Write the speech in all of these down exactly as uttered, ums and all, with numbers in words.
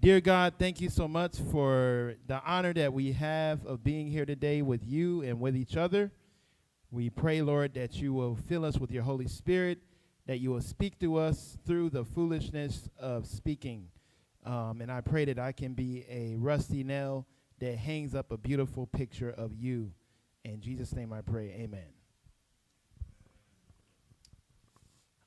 Dear God, thank you so much for the honor that we have of being here today with you and with each other. We pray, Lord, that you will fill us with your Holy Spirit, that you will speak to us through the foolishness of speaking. Um, and I pray that I can be a rusty nail that hangs up a beautiful picture of you. In Jesus' name I pray, amen.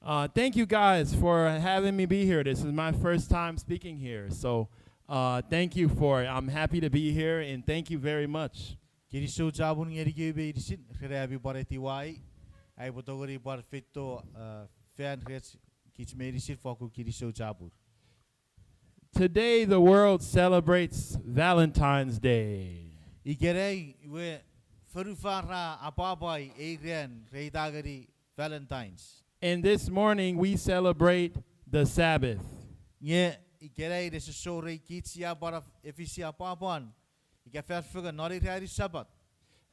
Uh, thank you guys for having me be here. This is my first time speaking here. So uh, thank you for it. I'm happy to be here and thank you very much. Kinisou chapur ngenikemi meinisin ren ami pwan etiwa ei, ai upwe tongeni pwan feito uh, fan rech. Kich meinisin fokkun kinisou chapur. Today, the world celebrates Valentine's Day. Ikenai iwe fonufan ra apwapwai ei ran re ita ngeni Valentine's. And this morning, we celebrate the Sabbath. Nge ikenai nesosorei kich sia pwan efisi apwapwan ika fanfengen non ei ranin Sapat.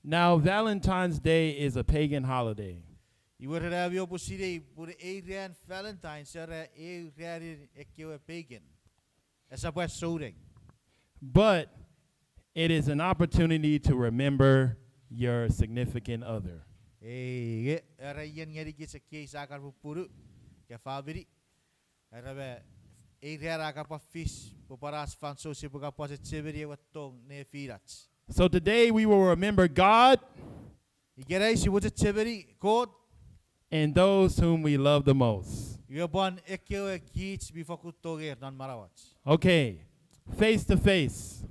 Now, Valentine's Day is a pagan holiday. Iwe ren ami oupwe sinei pun ei ran Valentine's era eu ranin ekkewe pagan. Esap pwan souneng. But it is an opportunity to remember your significant other. Ei, era ien ngenikich ekkei sia kan pupunu, ika famini. Era me, ei ran a kan pwan fis pwe pwan ach fansoun sipwe kan pwan chechemeni ewe tong nefinach. So today we will remember God Ikenai sipwe chechemeni Kot and those whom we love the most. Iwe pwan ekkewe kich mi fokkun tonger non manauach. Okay, face to face.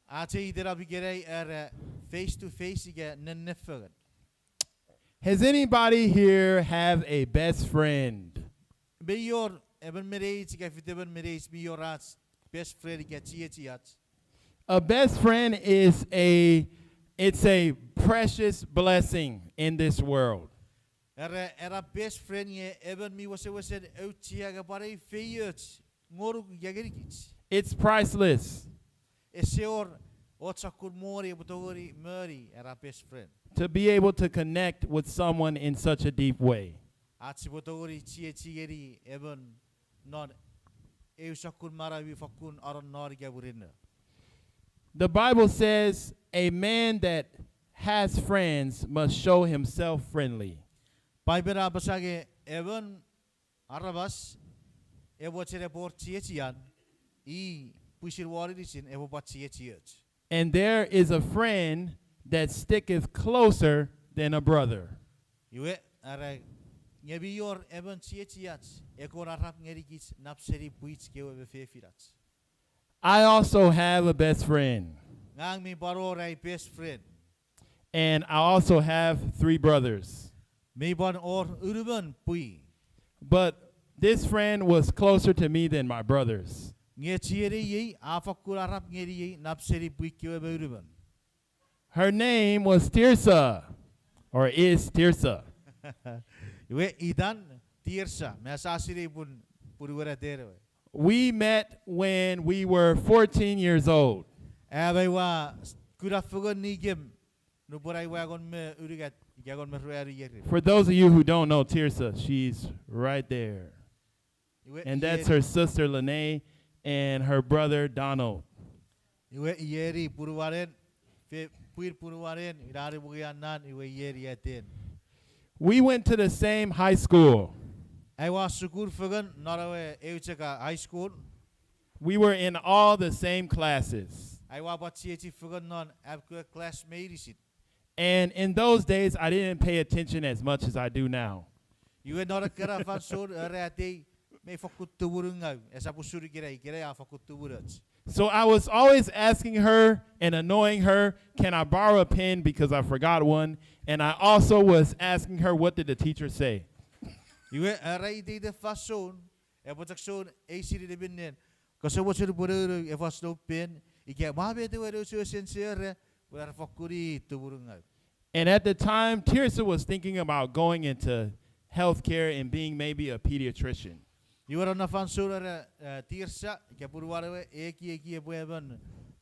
Ach ei itenap ikenai era face to face ika nennefengen. Has anybody here have a best friend? Mi wor emon me neich ika fitemon me neich mi wor ach best friend ika chiechiach? A best friend is a, it's a precious blessing in this world. Era, ena best friend nge emon mi wesewesen auchea nge pwan eu feioch ngonuk ika ngenikich. It's priceless. Ese wor och sokkun moni epwe tongeni moni ena best friend. To be able to connect with someone in such a deep way. Ach sipwe tongeni chiechi ngeni emon non eu sokkun manau mi fokkun anonnon ika murinno. The Bible says a man that has friends must show himself friendly. Paipen a apasa nge emon aramas e mochen epwe wor chiechian, i pwisin won inisin epwe pwan chiechioch. And there is a friend that sticketh closer than a brother. Iwe, are, nge mi wor emon chiechiach e kon arap ngenikich nap seni pwich kewe me fefinach. I also have a best friend. Ngang mi pwan wor ai best friend. And I also have three brothers. Mi pwan wor unumon pwi. But this friend was closer to me than my brothers. Nge chienei ei a fakkun arap ngeniei nap seni pwi kewe me unumon. Her name was Tirsa, or is Tirsa. Iwe itan Tirsa, me sa sinei pun, punuwen atewe. We met when we were fourteen years old. Am aua kuna fengen nikem nupwen aua engon me unungat ika engon me ruanu ierin. For those of you who don't know Tirsa, she's right there. And that's her sister Lene and her brother Donald. Iwe iei punuwanen, pwin punuwanen, ina ni mugi anan, iwe iei aten. We went to the same high school. Aua sukun fengen non ewe eu chok high school. We were in all the same classes. Aua pwan chiechi fengen non am kewe class meinisin. And in those days, I didn't pay attention as much as I do now. Iwe non ekkena fansoun, are atei, mei fokkun tumunungau, esap usun ikenai, ikenai a fokkun tumunoch. So I was always asking her and annoying her, can I borrow a pen because I forgot one? And I also was asking her, what did the teacher say? Iwe, are iteiten fansoun, epwe chok soun eisini neminnen, kose mochen pwe nounou efos noum pen, ika mwa met ewe nouch ewe sense era, pwe are fokkun tumunungau. And at the time, Tirsa was thinking about going into healthcare and being maybe a pediatrician. Iwe non na fansoun era, eh, Tirsa, ika punuwan ewe, e ekieki epwe emon,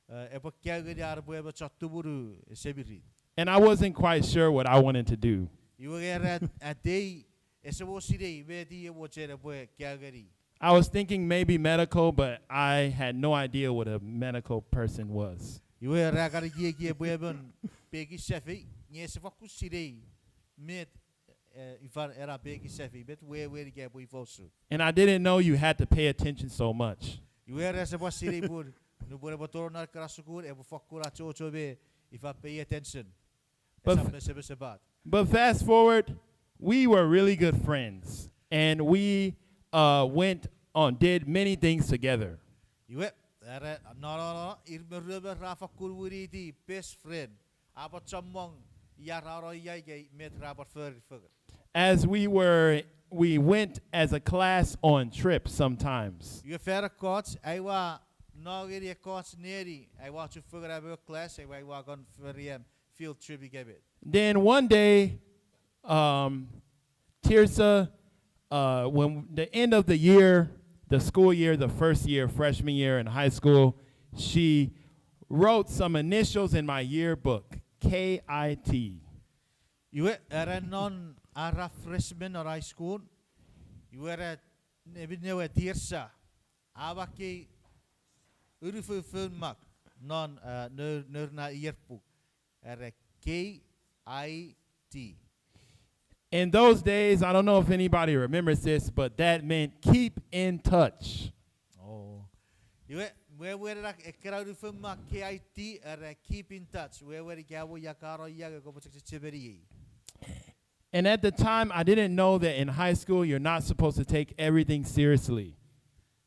eh, epwe kaeo ngeni an epwe emon chon tumunu semirit. And I wasn't quite sure what I wanted to do. Iwe nge era atei, ese mo sinei met i e mochen epwe kaeo ngeni. I was thinking maybe medical, but I had no idea what a medical person was. Iwe ra kan ekieki epwe emon peki safei, nge ese fokkun sinei met, eh, ifan ena peki safei, met wewen ika epwe ifa usun. And I didn't know you had to pay attention so much. Iwe ra ese pwan sinei pun nupwen epwe tonong non ekkana sukun epwe fokkun achocho me ifa pay attention. But esap f- mesemesepat. But fast forward, we were really good friends, and we, uh, went on, did many things together. Iwe, era, no, no, no, ir me ruemon ra fokkun winiti best friend. A pwan chommong ia ra no ia ika met ra pwan fori fengen. As we were, we went as a class on trips sometimes. Iwe fan ekkoch, aua no ngeni ekkoch neni, aua chufengen am we class, aua, aua kan fori am field trip ika met. Then one day, um, Tirsa, uh, when the end of the year, the school year, the first year, freshman year in high school, she wrote some initials in my yearbook, K I T. Iwe, era non ar freshman non high school, iwe ra neminnewe Tirsa a makkei unufoun mak non, uh, nour, nour na yearbook, era K I T. In those days, I don't know if anybody remembers this, but that meant keep in touch. Oh. Iwe, wewen ekkena unufoun mak K I T, era keep in touch. Wewen ika mo ia ka no ia nge kopwe chok chechemeni ei. And at the time, I didn't know that in high school, you're not supposed to take everything seriously.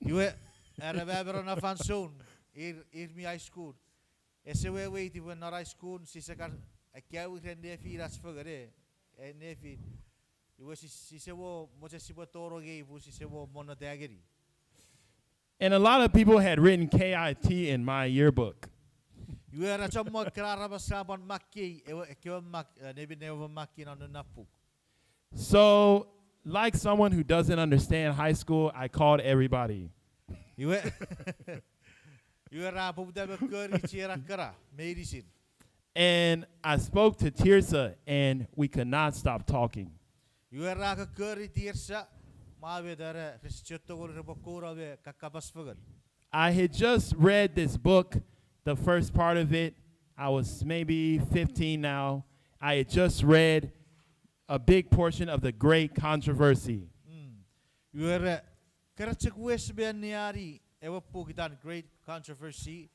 Iwe, era me mera na fansoun, ir, ir mi high school. Ese weweiti pwe non high school sise kan akkaewin ren nefin ach fengen, e, nefin. Iwe si-, sise mo mochen sipwe tonong ei pun sise mo monnota ngeni. And a lot of people had written K I T in my yearbook. Iwe ra chommong ekkena aramas ra pwan makkei, ewe, ekkewe mak, eh, neminnewe makkei non na puk. So, like someone who doesn't understand high school, I called everybody. Iwe, iwe ra poputa me kori chienakkana meinisin. And I spoke to Tirsa, and we could not stop talking. Iwe ra kokkori Tirsa, ma met era, rese chok tongeni repwe kouno me kakkapas fengen. I had just read this book, the first part of it. I was maybe fifteen now. I had just read a big portion of the Great Controversy. Iwe ra, kara chok wes me anneani ewe puk itan Great Controversy,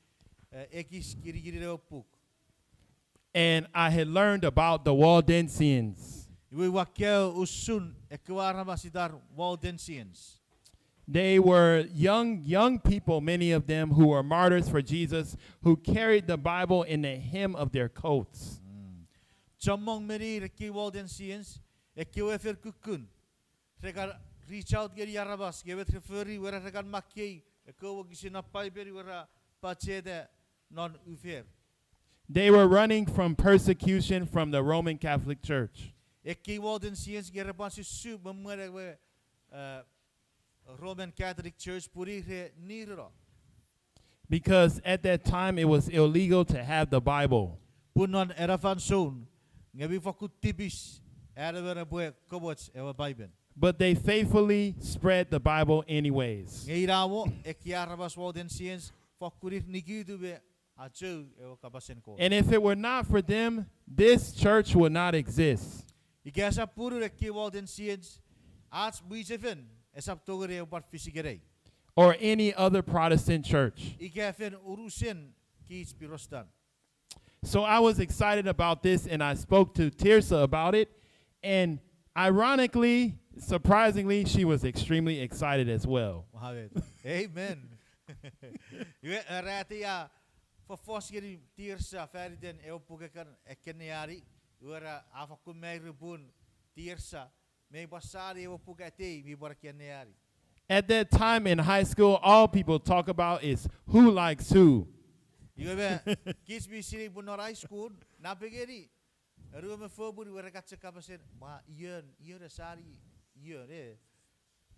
eh, ekis kinikinin ewe puk. And I had learned about the Waldensians. Iwe ua kaeo usun ekkewe aramas itan Waldensians. They were young, young people, many of them, who were martyrs for Jesus, who carried the Bible in the hem of their coats. Chommong menir ekkei Waldensians, ekkewe fen kukkun. Re kan reach out ngeni aramas, nge met re fori, iwe ra, re kan makkei ekkewe wokisin non Paipen, iwe ra pacheta non ufer. They were running from persecution from the Roman Catholic Church. Ekkei Waldensians nge re pwan sussu me mwen ewe, eh, Roman Catholic Church pun ir re nirino. Because at that time it was illegal to have the Bible. Pun non ena fansoun, nge mi fokkun tipis an emon epwe komoch ewe Paipen. But they faithfully spread the Bible anyways. Nge inamo, ekkei aramas Waldensians, fokkun ir nikitu me achou ewe kapasen Kot. And if it were not for them, this church would not exist. Ika esap punun ekkei Waldensians, ach mwichefen esap tongeni epwe pwan fis ikenai. Or any other Protestant church. Ika fen unusen kich Pirostan. So I was excited about this, and I spoke to Tirsa about it, and ironically, surprisingly, she was extremely excited as well. Amen. Iwe, eh, ra atia fofos ngeni Tirsa faniten ewe puk e kan, e kan anneani, iwe ra a fokkun mairu pun Tirsa mi pwan sani ewe puk atei mi pwan e kan anneani. At that time in high school, all people talk about is who likes who. Iwe me, kich mi sinei pun non high school, napengeni, ruemon fopun iwe ra kan chok kapasen, ma ion, ion e sani ion, e.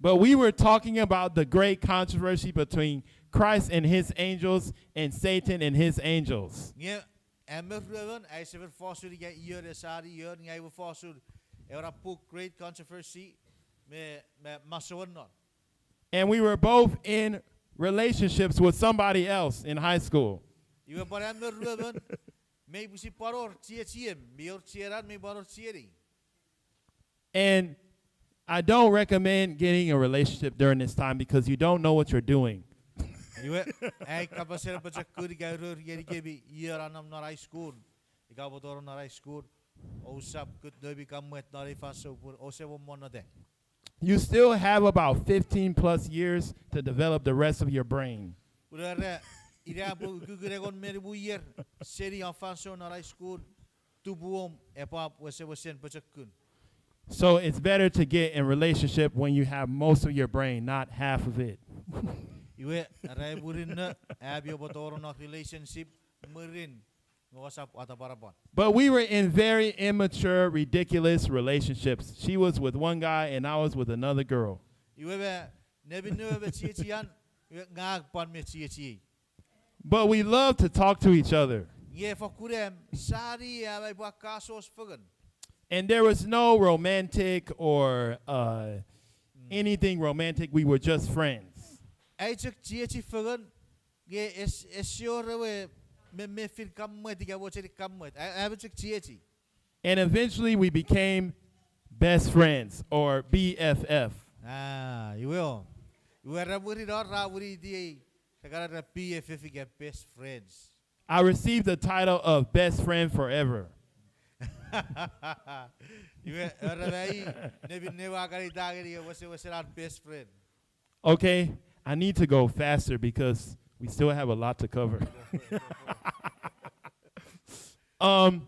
But we were talking about the great controversy between Christ and his angels and Satan and his angels. Nge, am me ruemon, aise men fosun ika ion e sani ion, nge aia fosun ewe na puk Great Controversy me, me masouen non. And we were both in relationships with somebody else in high school. Iwe pwan am me ruemon, mei pwisin pwan wor chiechiem, mi wor chienan, mei pwan wor chienei. And I don't recommend getting a relationship during this time because you don't know what you're doing. Iwe, ai kapasen pochokun ika urur ngenikemi, ion a nom non high school, ika oupwe tonong non high school, ousap kut noumi kan mwet non ei fansoun pun ouse mwo monnota. You still have about fifteen plus years to develop the rest of your brain. Pun era, ina pwe ukukun engon me nimu ier seni om fansoun non high school, tupuom epwap wesewesen pochokun. So it's better to get in relationship when you have most of your brain, not half of it. Iwe, era murinno, ami oupwe tonong non relationship mwirin, nge ousap atapwanapwan. But we were in very immature, ridiculous relationships. She was with one guy and I was with another girl. Iwe me, neminnewe me chiechian, iwe ngang pwan me chiechiei. But we love to talk to each other. Nge fokkun am sani am aipwe kasos fengen. And there was no romantic or uh, anything romantic. We were just friends. Ai chok chiechi fengen, nge es, ese wor ewe me, memefin kan mwet ika mochenin kan mwet. A, am chok chiechi. And eventually we became best friends, or B F F. Ah, iwe o. Iwe ra mwirin o ra winiti ei, ra kan era B F F ika best friends. I received the title of best friend forever. Iwe, era mai, neminnewe a kan ita ngeni wesewesen an best friend. Okay, I need to go faster because we still have a lot to cover. Um,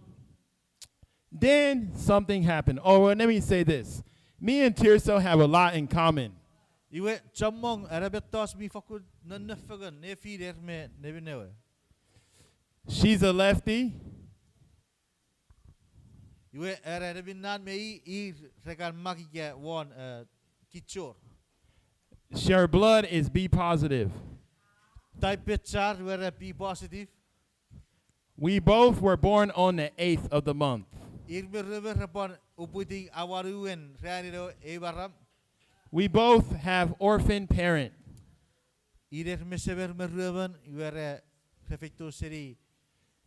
then something happened. Oh, well, let me say this. Me and Tirso have a lot in common. Iwe, chommong, era mettoch mi fokkun nonno fengen nefiner me neminnewe. She's a lefty. Iwe, era neminnan me i, ir re kan mak ika won, eh, kichor. Her blood is B positive. Type char, iwe era B positive. We both were born on the eighth of the month. Ir me ruemon ra pwan uputiw awanuen ranin ewe maram. We both have orphan parent. Ir me semer me ruemon, iwe ra, ra feito seni.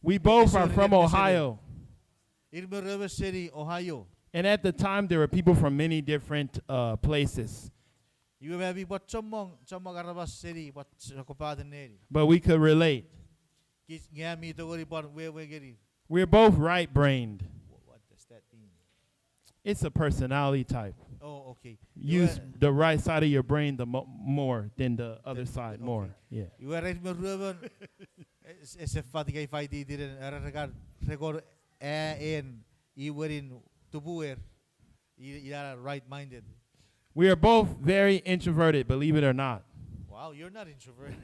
We both are from Ohio. Ir me ruemon seni Ohio. And at the time, there were people from many different uh, places. Iwe me mi pwan chommong, chommong aramas seni pwan sokkopaten neni. But we could relate. Kich nge mi tongeni pwan wewe ngeni. We're both right-brained. What, what does that mean? It's a personality type. Oh, okay. Use the right side of your brain the mo- more than the other side more. Yeah. Iwe ra ir me ruemon, ese fat ika ifa iteiten, era re kan, re kon a en, iwe nin tupuer, i- ina right-minded. We are both very introverted, believe it or not. Wow, you're not introverted.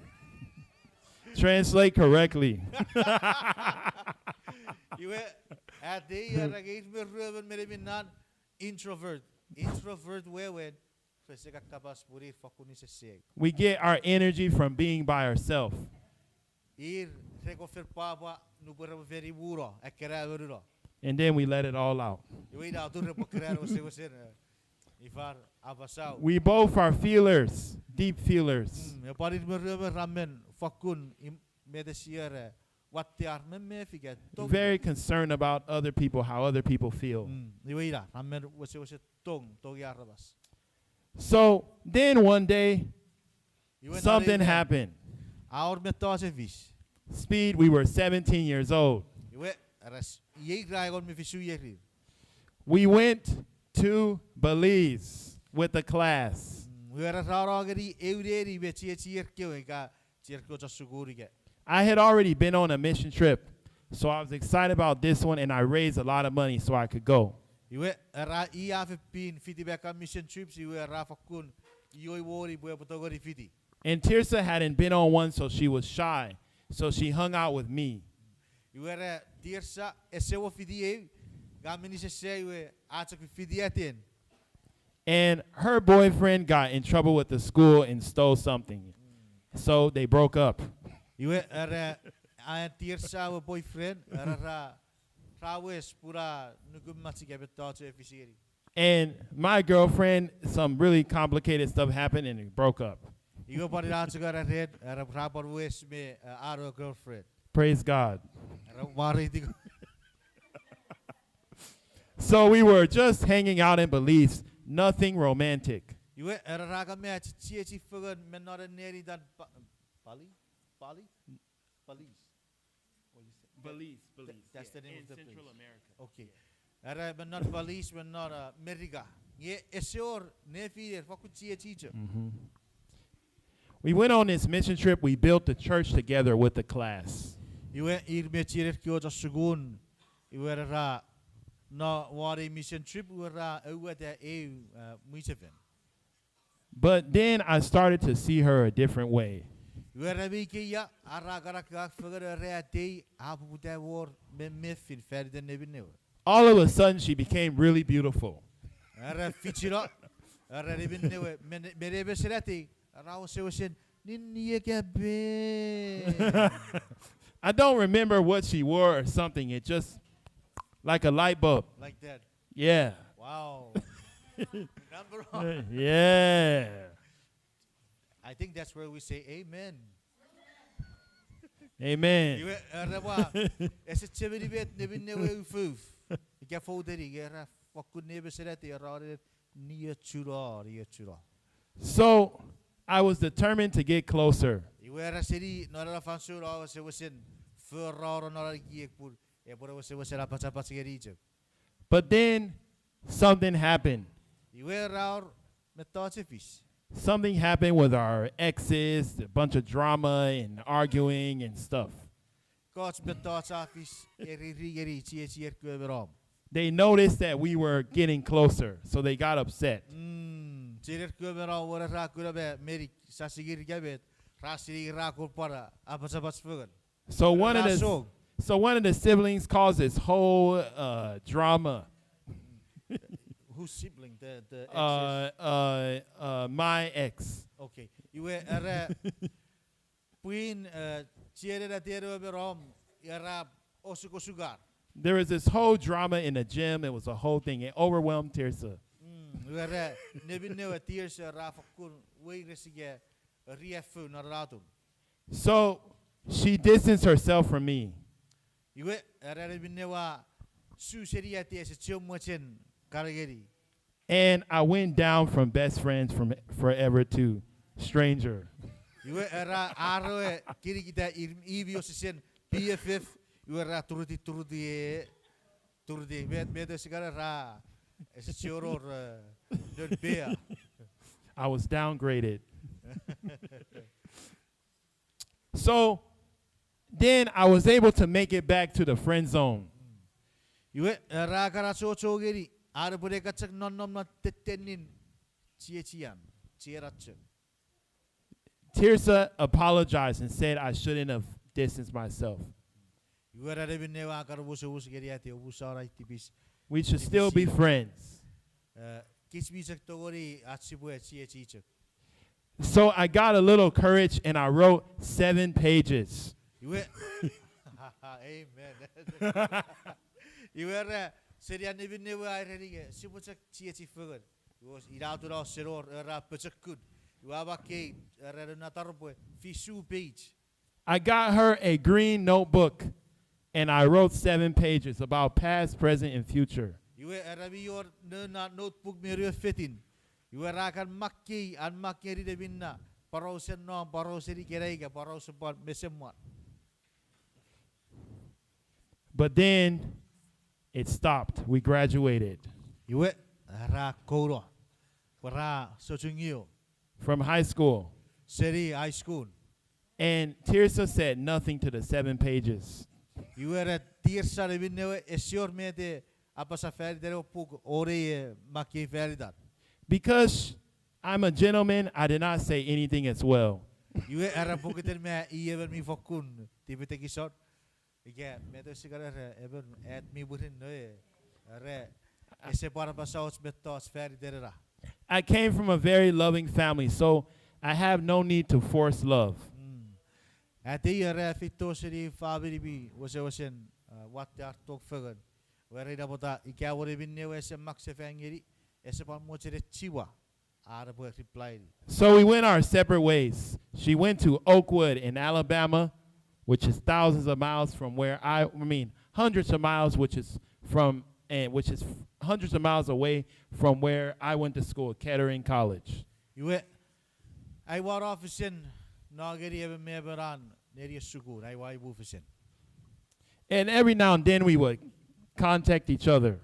Translate correctly. Iwe, atei, era nge ir me ruemon me neminnan introvert. Introvert wewen, rese kan kapas pun ir fokkun nisesei. We get our energy from being by ourselves. Ir re kon fen pwapwa nupwen ra fen imuno, ekkena monuna. And then we let it all out. Iwe ina atun repwe keran wesewesen, eh, ifan apasau. We both are feelers, deep feelers. Mm, e pwan ir me ruemon ra men fokkun im- met sia ra watte ar memef ika tong. Very concerned about other people, how other people feel. Mm, iwe ina, ra men wesewesen tong, tongi aramas. So then one day, something happened. A wor mettoch e fis. Speed, we were seventeen years old. Iwe, era s- iei ra engon me fisu ierir. We went to Belize with the class. Mm, iwe ra ra no ngeni eu neni me chiechier kewe ika chier kewe chon sukun ika. I had already been on a mission trip, so I was excited about this one, and I raised a lot of money so I could go. Iwe, era i a fen pin fiti me ekkan mission trips, iwe ra fokkun ioi woni pwe epwe tongeni fiti. And Tirsa hadn't been on one, so she was shy. So she hung out with me. Iwe ra Tirsa ese mo fiti eu, nge mi nisesei iwe a chok fiti aten. And her boyfriend got in trouble with the school and stole something. So they broke up. Iwe era a Tirsa we boyfriend, era ra, ra wes pun a nukumach ika mettoch e fis ngeni. And my girlfriend, some really complicated stuff happened and it broke up. Iwe pwan ina chok era ren, era, ra pwan wes me, uh, an we girlfriend. Praise God. Era mwareiti. So we were just hanging out in Belize, nothing romantic. Iwe, era ra kan me chiechi fengen me non nenitan Pa-, Pali? Pali? Belize. What you say? Belize, Th-, Belize, that's yeah, the name in of the Central place. America. Okay. Yeah. Era me non Belize, me non, uh, Merika. Nge ese wor nefiner, fokkun chiechi chok. We went on this mission trip. We built the church together with the class. Iwe, ir me chiener kewe chon sukun, iwe ra no won ei mission trip, iwe ra aueta eu, uh, mwichefen. But then I started to see her a different way. Iwe ra me ikeia, ara kan akak fengen, ra atei a poputa wor me mefin fan iten neminnewe. All of a sudden, she became really beautiful. Era fichino, era neminnewe, me ne-, me nemesenatei, ra wesewesen ninniekape. I don't remember what she wore or something. It just like a light bulb. Like that. Yeah. Wow. Number one. Yeah. I think that's where we say amen. Amen. Iwe, era pwa, ese chemeni met neminnewe ufouf. Ika fouteni, ika ra fokkun nemesenatei, ra ne-, niochuno, niochuno. So, I was determined to get closer. Iwe ra seni non ena fansoun a wesewesen fororo non ekiek pun epwe wesewesen apachapach ngeni chok. But then something happened. Iwe ra wor mettoch a fis. Something happened with our exes, a bunch of drama and arguing and stuff. Ekkoch mettoch a fis, a riri ngeni chiechier kewe me nom. They noticed that we were getting closer, so they got upset. Mm, chiener kewe me nom won ra kuna me meni sasingir ika met, ra sinei ra kon pwan apachapach fengen. So one of the, so one of the siblings caused this whole, uh, drama. Whose sibling? The, the ex's? Uh, uh, uh, my ex. Okay. Iwe era pwin, uh, chienen atewe me nom, era osukosukan. There was this whole drama in the gym. It was a whole thing. It overwhelmed Tirsa. Mm, iwe ra neminnewe Tirsa ra fokkun weires ika riaffou non ena atun. So she distanced herself from me. Iwe, era neminnewe a su seni atewe, ese chiwen mochen kan ngeni. And I went down from best friends from forever to stranger. Iwe, era ar we kinikita ir-, ir mi osisen B F F, iwe ra turutiw, turutiw, e, turutiw, met, met ese kan ra, ese chiwen wor, e, non pea. I was downgraded. So then I was able to make it back to the friend zone. Iwe, era kan achocho ngeni, ar epwe ne kan chok nonnom non tettenin chiechian, chienan chok. Tirsa apologized and said I shouldn't have distanced myself. Iwe ra neminnewe a kan omusomus ngeni atewe, omusano ai tipis. We should still be friends. E, kich mi chok tongeni ach sipwe chiechi chok. So I got a little courage and I wrote seven pages. Iwe, amen. Iwe ra, seni an neminnewe a ereni nge sipwe chok chiechi fengen. Iwe ina atun a senor, era pochokun. Iwe a makkei, era nona taropwe fisu page. I got her a green notebook and I wrote seven pages about past, present, and future. Iwe era mi wor nona notebook mi ru fetin. Iwe ra kan makkei, an makkei ngeni neminna, porausen nom, porausen ikenai ika porausen pwan mesemwan. But then it stopped. We graduated. Iwe, ra kouno. Pwe ra sochungio. From high school. Seni high school. And Tirsa said nothing to the seven pages. Iwe ra Tirsa neminnewe ese wor met a apasa fan iten ewe puk won ei, e, makkei fan itan. Because I'm a gentleman, I did not say anything as well. Iwe era pokiten me i emon mi fokkun tipetekison. Ika met ese kan era emon at mi murinno, e, era ese pwan apasa och mettoch fan iten ena. I came from a very loving family, so I have no need to force love. Mm. Atei era feito seni famini mi wesewesen, e, watte ar tong fengen. Iwe ra ina pwata ika wor neminnewe ese mak sefan ngeni, Ese pwan mochen echiwa ar epwe reply-ni. So we went our separate ways. She went to Oakwood in Alabama, which is thousands of miles from where I, I mean, hundreds of miles, which is from, and which is hundreds of miles away from where I went to school, Kettering College. Iwe, ai ua nofesen no ngeni emon me emon an nenien sukun, ai ua imufesen. And every now and then we would contact each other.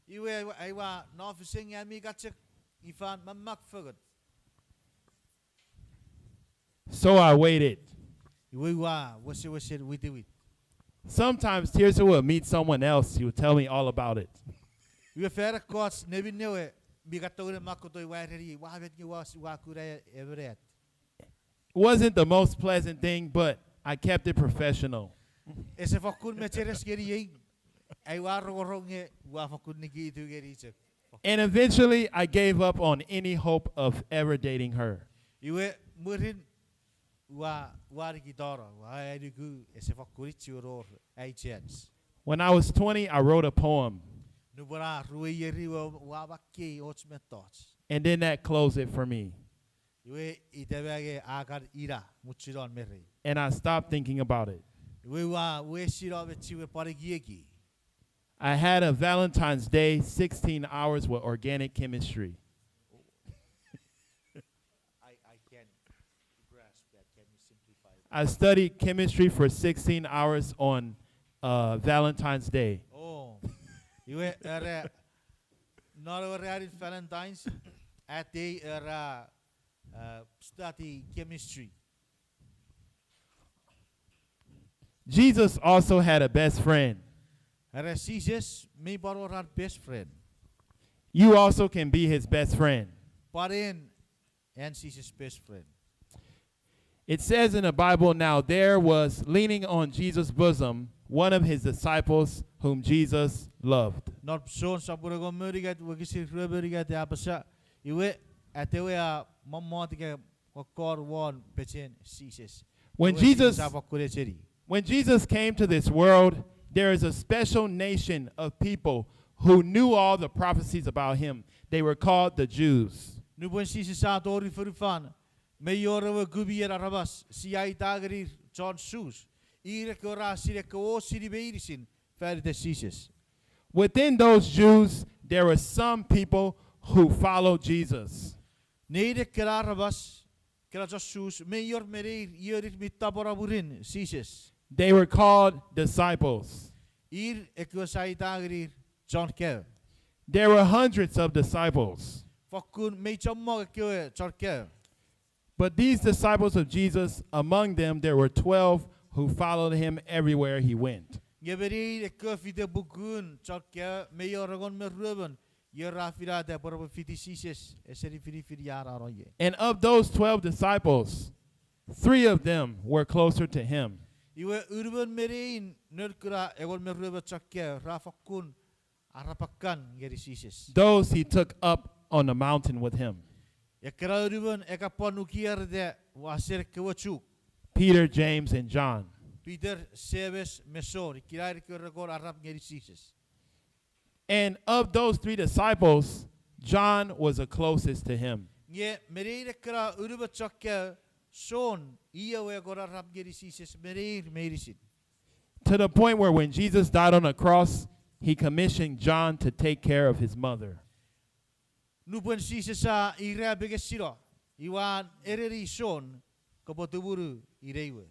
Iwe, ai ua, ai ua nofesen nge ami kachek ifan mamak fengen. So I waited. Iwe ua wesewesen witiwit. Sometimes Tirsa will meet someone else, she will tell me all about it. Iwe fan ekkoch neminnewe mi kan tongeni mak keto, ua ereni, ua met nge ua, ua kuna emon at. Wasn't the most pleasant thing, but I kept it professional. Ese fokkun mecheres ngeniei, ai ua rongorong nge ua fokkun nikitu ngeni chok. And eventually, I gave up on any hope of ever dating her. Iwe mwirin ua, ua nikitano, ua ai nuku ese fokkun chiwen wor ai chance. When I was twenty, I wrote a poem. Nupwen a rue ieri we ua makkei och mettoch. And then that closed it for me. Iwe ita me nge a kan ina muchunon me rei. And I stopped thinking about it. Iwe ua wesino me chiwen pwan ekieki. I had a Valentine's Day sixteen hours with organic chemistry. I, I can't grasp that. Can you simplify that? I studied chemistry for sixteen hours on, uh, Valentine's Day. Oh. Iwe era, non ewe ranin Valentine's, atei era, uh, study chemistry. Jesus also had a best friend. Era Jises mi pwan wor an best friend. You also can be his best friend. Pwan en an Jises best friend. It says in the Bible, "Now there was leaning on Jesus' bosom one of his disciples whom Jesus loved." Non Jon sopun engon me unungat wokisin rue me unungat a apasa, iwe, atewe a mommot ika kokkon won pechen Jises. When Jesus, a fokkun echeni. When Jesus came to this world, there is a special nation of people who knew all the prophecies about him. They were called the Jews. Nupwen Jises a tori fonufan, mei wor ewe kumien aramas sia aita ngenir chon Jus. Ir ekkewe ra sinei ekkewe osini meinisin fan iten Jises. Within those Jews, there were some people who followed Jesus. Nein ekkena aramas, ekkena chon Jus, mei wor me neir ionir mi tapweno mwirin Jises. They were called disciples. Ir ekkewe sia aita ngenir chon kaeo. There were hundreds of disciples. Fokkun mei chommong ekkewe chon kaeo. But these disciples of Jesus, among them there were twelve who followed him everywhere he went. Nge me nein ekkewe fite pukuun chon kaeo mei wor engon me ruemon, ir ra finata pwe repwe fiti Jises eseni finifin ia a no ie. And of those twelve disciples, three of them were closer to him. Iwe unumon me nein noun kuna engon me ruemon chon kaeo ra fokkun arapakan ngeni Jises. Those he took up on the mountain with him. Ekkena unumon e kan pwan nukiareta wasen ekkewe chuk. Peter, James, and John. Peter, James, me Jon, ikkena ir ekkewe re kon arap ngeni Jises. And of those three disciples, John was the closest to him. Nge me nein ekkena unumon chon kaeo, Jon i ewe e kon arap ngeni Jises me neir meinisin. To the point where when Jesus died on the cross, he commissioned John to take care of his mother. Nupwen Jises a irapengesino, iwe a ereni Jon, kopwe tumunu inei we.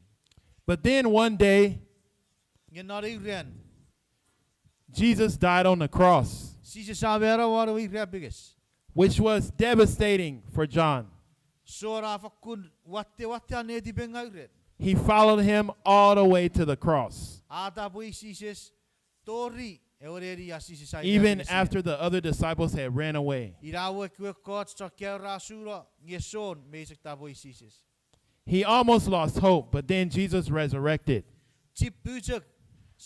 But then one day, nge non eu ran, Jesus died on the cross, Jises a mano won ewe irapenges, which was devastating for John. Jon a fokkun watte, watte an netipengau ren. He followed him all the way to the cross. A tapwei Jises tori ewe neni a Jises a irapengesino. Even after the other disciples had ran away. Ina we ekkewe ekkoch chon kaeo ra suno, nge Jon mei chok tapwei Jises. He almost lost hope, but then Jesus resurrected. Chipuchok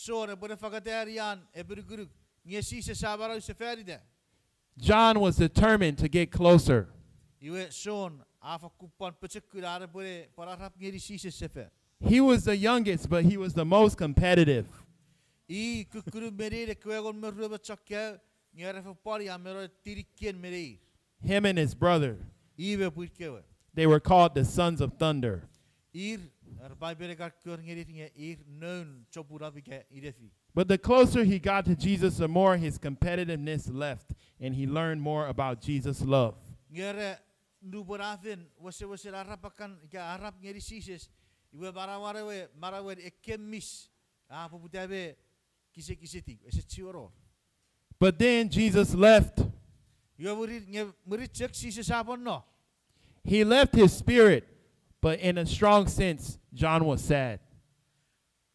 Jon epwe ne fakatani an epinukunuk, nge Jises a manau sefanita. John was determined to get closer. Iwe Jon a fokkun pwan pochokun an epwene pwan arap ngeni Jises sefan. He was the youngest, but he was the most competitive. I kukkunu me nein ekkewe engon me ruemon chon kaeo, Nge re fopwani a meno tiniken me neir. Him and his brother. I me pwin kewe. They were called the sons of thunder. Ir, ar Paipen a kan kor ngenir nge ir noun chopun apw ika inefi. But the closer he got to Jesus, the more his competitiveness left, and he learned more about Jesus' love. Nge re nupwen a fen wesewesen arapakan ika arap ngeni Jises, iwe manauan ewe, manauen ekkemis, a poputa me kisekisetiw, ese chiwen wor. But then Jesus left. Iwe mwirin, nge mwirin chok Jises a pwan no. He left his spirit, but in a strong sense, John was sad.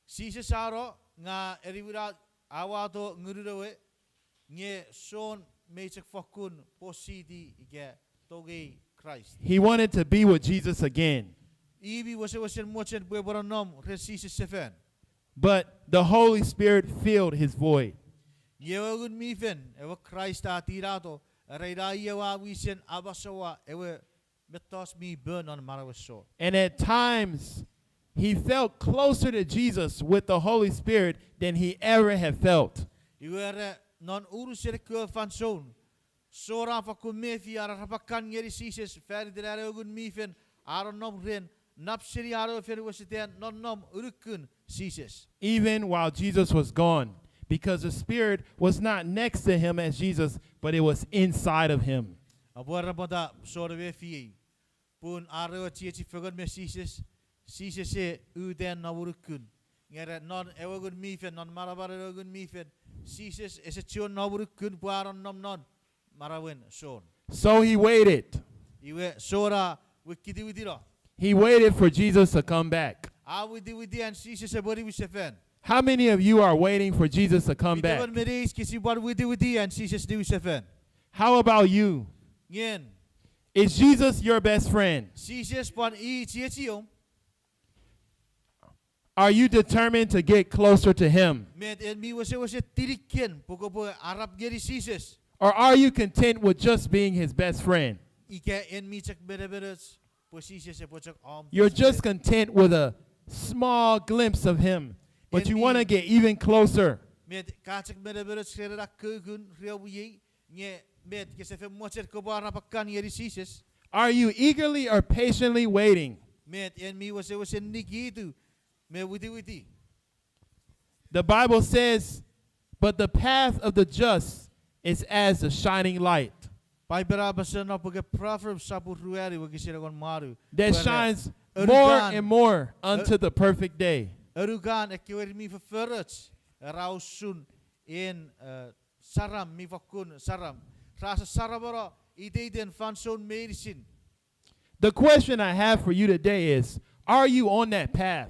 Jises a no, nge eniwin a, a wato ngunun ewe, nge John mei chok fokkun positi ika tongei Kraist. He wanted to be with Jesus again. I mi wesewesen mochen pwe epwe nonnom ren Jises sefan. But the Holy Spirit filled his void. Nge ewe Ngun mi Fen, ewe Kraist a tinato, are ina i ewe a wisen amasoua ewe mettoch mi pon non manauen John. And at times, he felt closer to Jesus with the Holy Spirit than he ever had felt. Iwe ra non unusen ekkewe fansoun, John a fakkun mefi an arapakan ngeni Jises fan iten an ewe Ngun mi Fen a nonnom ren, nap seni an ewe fen wesetan nonnom unukun Jises. Even while Jesus was gone, because the Spirit was not next to him as Jesus, but it was inside of him. Apwe ra pwata John a mefi ei, pun ar ewe chiechi fengen me Jises, Jises e uta non unukun. Nge ra non ewe Ngun mi Fen, non manamanen ewe Ngun mi Fen, Jises ese chiwen nom unukun pwe a nonnom non manauen John. So he waited. Iwe John a witiwiti no. He waited for Jesus to come back. A witiwiti an Jises epwe niwinsefan. How many of you are waiting for Jesus to come back? Itewen me neich kich mi pwan witiwiti an Jises niwinsefan? How about you? Ngen. Is Jesus your best friend? Jises pwan i chiechiom? Are you determined to get closer to him? Met en mi wesewesen tiniken pwe kopwe arap ngeni Jises? Or are you content with just being his best friend? Ika en mi chok menemenoch pwe Jises epwe chok om best friend? You're just content with a small glimpse of him, but you want to get even closer. Met ka chok menemenoch ren ena kukun riamu iei, nge met kese fen mochen kopwe arapakan ngeni Jises? Are you eagerly or patiently waiting? Met en mi wesewesen nikitu me witiwiti? The Bible says, but the path of the just is as the shining light. Paipen a apasa non puken Proverbs sopun ruanu wokisin engon me wanu. That shines more and more unto the perfect day. Anukan ekkewe ir mi fofforoch, ra usun en, eh, saram mi fokkun saram. Ra sasaramano iteiten fansoun meinisin. The question I have for you today is, are you on that path?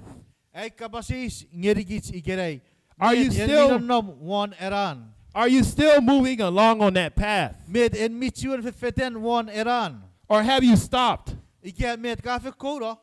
Ai kapas eis ngenikich ikenai. Are you still, met en mi nonnom won enan? Are you still moving along on that path? Met en mi chiwen fefetan won enan? Or have you stopped? Ika met ka fen kouno?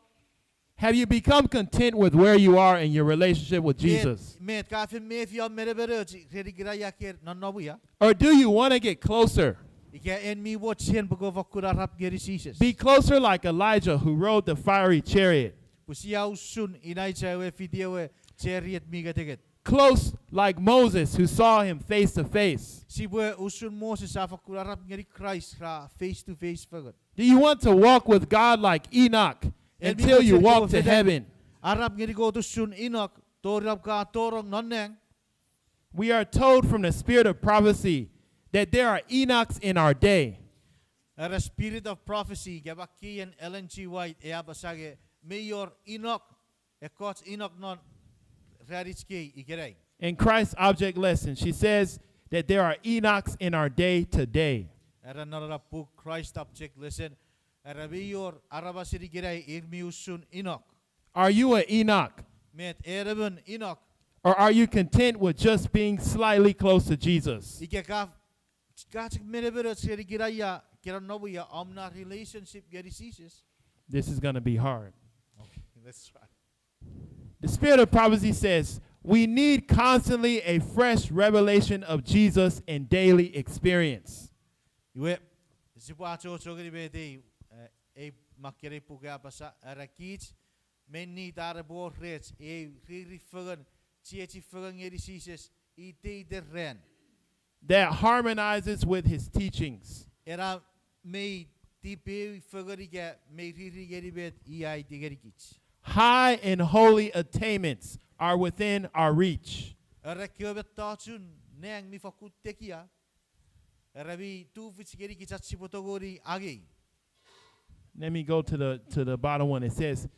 Have you become content with where you are in your relationship with Jesus? Met ka fen mefi om menemenoch ren ikenai ika nonnomu ia? Or do you want to get closer? Ika en mi mochen pwe kopwe fokkun arap ngeni Jises? Be closer like Elijah who rode the fiery chariot. Pwe sia usun Elijah ewe fiti ewe chariot mi keteket. Close like Moses who saw him face to face. Sipwe usun Moses a fokkun arap ngeni Kraist ra face to face fengen. Do you want to walk with God like Enoch until you walk to heaven? Arap ngeni Kot usun Enoch tori nap ka torong non nang. We are told from the spirit of prophecy that there are Enochs in our day. Era spirit of prophecy, ika pakien Ellen G. White e apasa nge mei wor Enoch, ekkoch Enoch non ranich kei ikenai. In Christ Object Lesson, she says that there are Enochs in our day today. Era non ena puk Christ Object Lesson, era mei wor aramasen ikenai ir mi usun Enoch. Are you a Enoch? Met en emon Enoch? Or are you content with just being slightly close to Jesus? Ika ka, ka chok menemenoch ren ikenai ika nonnomu ia om na relationship ngeni Jises? This is gonna be hard. Okay, let's try. The spirit of prophecy says we need constantly a fresh revelation of Jesus in daily experience. Iwe, sipwe achocho ngeni met ei, eh, ei makkei puk e apasa, era kich mei need ar epwe wor rech ei riri fengen, chiechi fengen ngeni Jises iteiten ran. that harmonizes with his teachings. Ena mei tipeu fengen ika mei riri ngeni met i a aiti ngenikich. High and holy attainments are within our reach. Era kewe mettochun nang mi fakkun tekia, era mi tufich ngenikich ach sipwe tongeni angei. Let me go to the, to the bottom one. It says,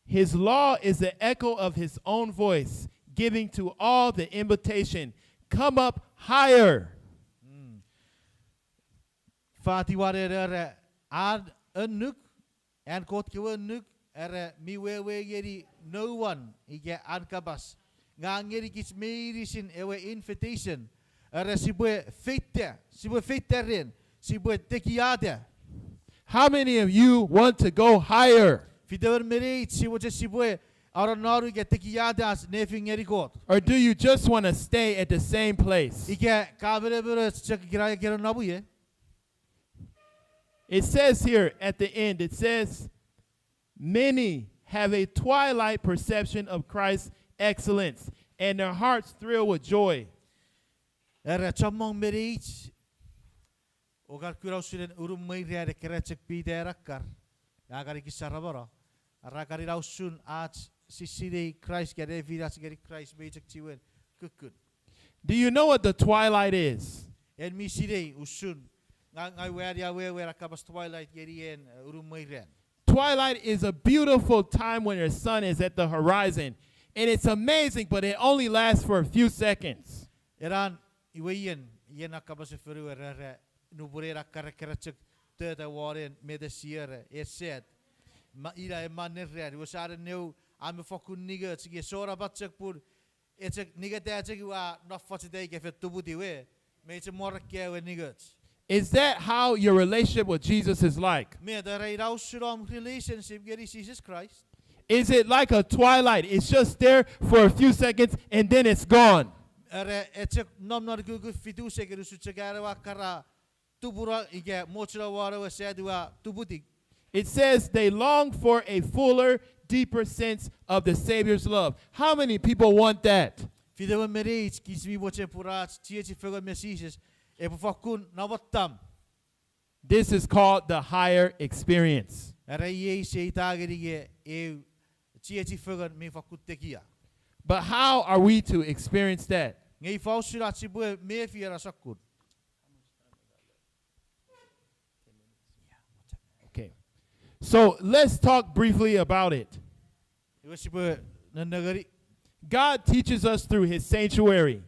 His law is the echo of his own voice, giving to all the invitation, "Come up higher." Fatiwanen era an annuk, an Kot kewe annuk, era mi wewe ngeni nouwan ika an kapas. Nge a ngenikich meinisin ewe invitation. Era sipwe feita, sipwe feita ren, sipwe tekiata. How many of you want to go higher? Fitemon me neich si mochen sipwe anononu ika tekiata ach nefin ngeni Kot? Or do you just want to stay at the same place? Ika ka menemenoch chok ikena ekkena nonnom ie? It says here at the end, it says, Many have a twilight perception of Christ's excellence, and their hearts thrill with joy. Era chommong me neich, o kan kuna usun unumwei ran ekkena chok Piter a kan, a kan ikisa ramano. Ara kan ina usun ach sisinei Kraist ika nefinach ngeni Kraist mei chok chiwen kukkun. Do you know what the twilight is? En mi sinei usun, nga, ngang ua awewe ena kapas twilight ngeni en, eh, unumwei ran. Twilight is a beautiful time when the sun is at the horizon. And it's amazing, but it only lasts for a few seconds. Eran, iwe ien, ien a kapas e fonu era, nupwen ena karakara chok tota won en met e siera, e set. Ma, ina e mannen ran, iwe sia neneu a mi fokkun ningoch, nge sona pat chok pun e chok ningeta chok iwe a no focheta ika fen tuputiw, mei chok mwo ekkewe ningoch. Is that how your relationship with Jesus is like? Met era ina usun om relationship ngeni Jises Kraist? Is it like a twilight? It's just there for a few seconds and then it's gone. Era e chok nom non ukukun fitu second usun chok an ewe akkara tupura ika mocheno won ewe sat iwe a tuputik. It says they long for a fuller, deeper sense of the Savior's love. How many people want that? Fitemon me neich kich mi mochen pun ach chiechi fengen me Jises epwe fokkun namwottam. This is called the higher experience. Era iei sia eita ngeni ika eu chiechi fengen mi fokkun tekia. But how are we to experience that? Nge ifa usun ach sipwe mefi ena sokkun? Okay. So let's talk briefly about it. Iwe sipwe nennengeni. God teaches us through his sanctuary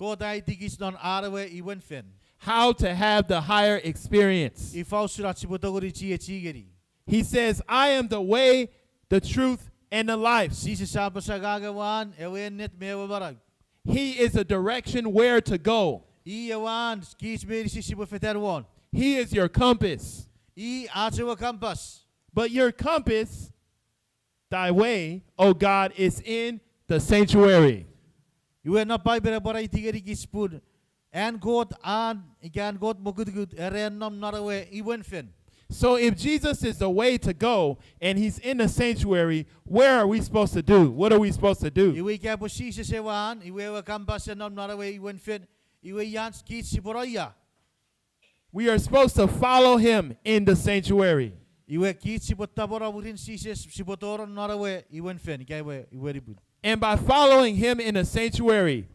Kot a aitikich non an ewe imwen fen how to have the higher experience. Ifa usun ach sipwe tongeni chiechi ngeni. He says, I am the way, the truth, and the life. Jises a apasa, ngang ewe an, ewe ennet me ewe manau. He is a direction where to go. I ewe an kich meinisin sipwe fetan won. He is your compass. I ach ewe kampas. But your compass, thy way, O God, is in the sanctuary. Iwe non Paipen a pwan aiti ngenikich pun an Kot an, ika an Kot mokutukut, era a nom non ewe imwen fen. So if Jesus is the way to go and he's in the sanctuary, where are we supposed to do? What are we supposed to do? Iwe ika pwe Jises ewe an, iwe ewe kampas a nom non ewe imwen fen, iwe ian kich sipwe no ia? We are supposed to follow him in the sanctuary. Iwe kich sipwe tapweno mwirin Jises, sipwe tonong non ewe imwen fen, ika ewe imwen pwin. And by following him in the sanctuary,